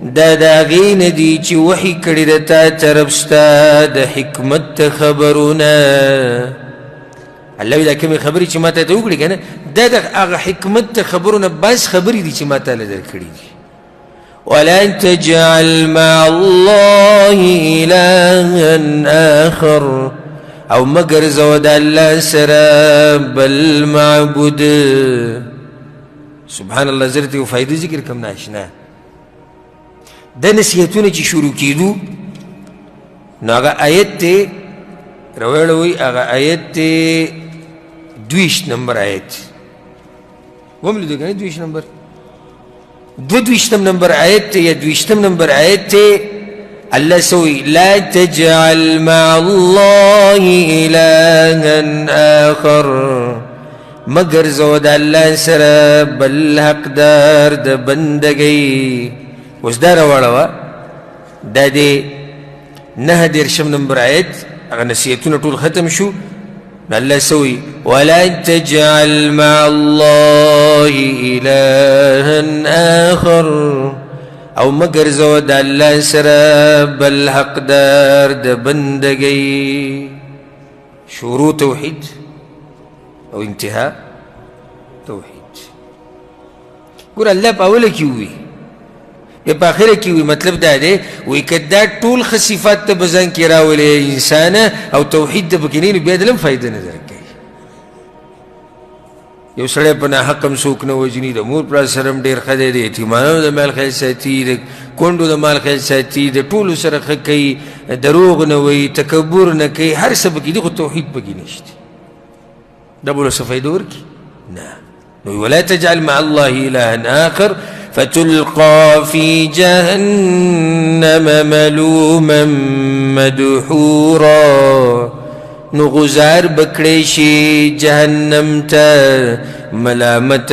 A: دا د هغې نه دي چې وحي کړې ده تا ته رب ستا د حکمت ته خبرونه. الله وایي دا کومې خبرې چې ما ته ته وکړې که نه، دا د هغه حکمت ته خبرونه بعض خبرې دي چې ما تا له درکړي دي. ولا تجعل مع الله إلها آخر، او مه ګرځوه د الله سره بل معبود. سبحان الله، زه درته یو فایده ذکر کوم ناشنا. دا نصیحتونه چې شروع کېدو نو هغه آیت دی راوړوئ، هغه آیت دی 22 نمبر آیت وم لیدو که نه؟ 22 نمبر، 22 نمبر آیت دی یا 22 نمبر آیت دی. الله سوی لا تجعل مع الله إلها آخر، مه ګرځوه د الله سره بل حقدار د بندګۍ. اوس دا راواړوه، دا دی 39 نمبر آیت، هغه نصیحتونه ټول ختم شو. نو الله څه وایي؟ ولا تجعل مع الله إلها آخر، او مه ګرځوه د الله سره بل حقدار د بندګۍ. شروع توحید او انتها توحید. ګوره الله په اوله کې ووي بیا په آخره کې وي، مطلب دا دی وایي که دا ټول ښه صفات ته په ځان کې راولې انسانه او توحید ته پکې نه وي، نو بیا دله هم فایده نه درکوي. یو سړی په ناحق هم څوک نه وژني، د مور پلار سره هم ډېر ښه دی، د یتیمانو د مال خیال ساتي، د کونډو د مال خیال ساتي، د ټولو سره ښه کوي، دروغ نه وایي، تکبر نه کوي، هر څه پکې دي، خو توحید پکې نشته. دا به له څه فایده ورکړي؟ نه. نو ولا تجعل مع الله إلها آخر فتلقى في جهنم ملوما مدحورا. نو غزار بکړی شي جهنم ته ملامت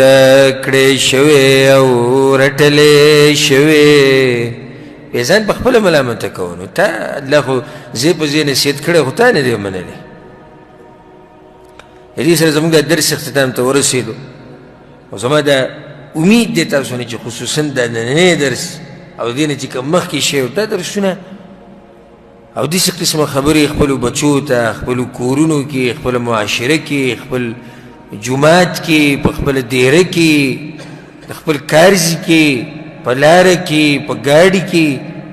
A: کړی شوی او رټلی شوی. بیا ځان په خپله ملامته کوه، نو تا الله خو ځای په ځای نصیحت کړی خو تا نه دی منلی. د دې سره زموږ د درس اختتام ته ورسېدو، او زما دا امید دی تاسو نه چې خصوصا دا نننی درس او دې نه چې کوم مخکې شی دا درسونه او داسې قسمه خبرې خپلو بچو ته، خپلو کورونو کې، خپله معاشره کې، خپل جومات کې، په خپله دیره کې، د خپل کارځي کې، په لاره کې، په ګاډي کې،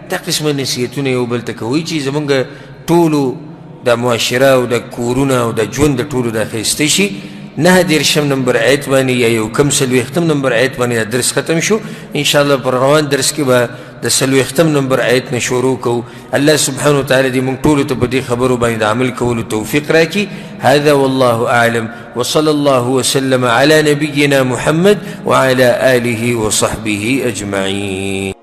A: دا قسمه نصیحتونه یو بل ته کوئ چې زمونږ ټولو د معاشره او د کورونه او د ژوند د ټولو دا ښایسته شي. 39 نمبر آیت باندې یا یو کم 40 نمبر آیت باندې دا درس ختم شو. انشاءالله پر روان درس کې به د 40 نمبر آیت نه شروع کوو. الله سبحانه وتعالی دې موږ ټولو ته په دې خبرو باندې د عمل کولو توفیق راکړي. هذا والله أعلم، وصلى الله وسلم على نبينا محمد وعلى آله وصحبه أجمعين.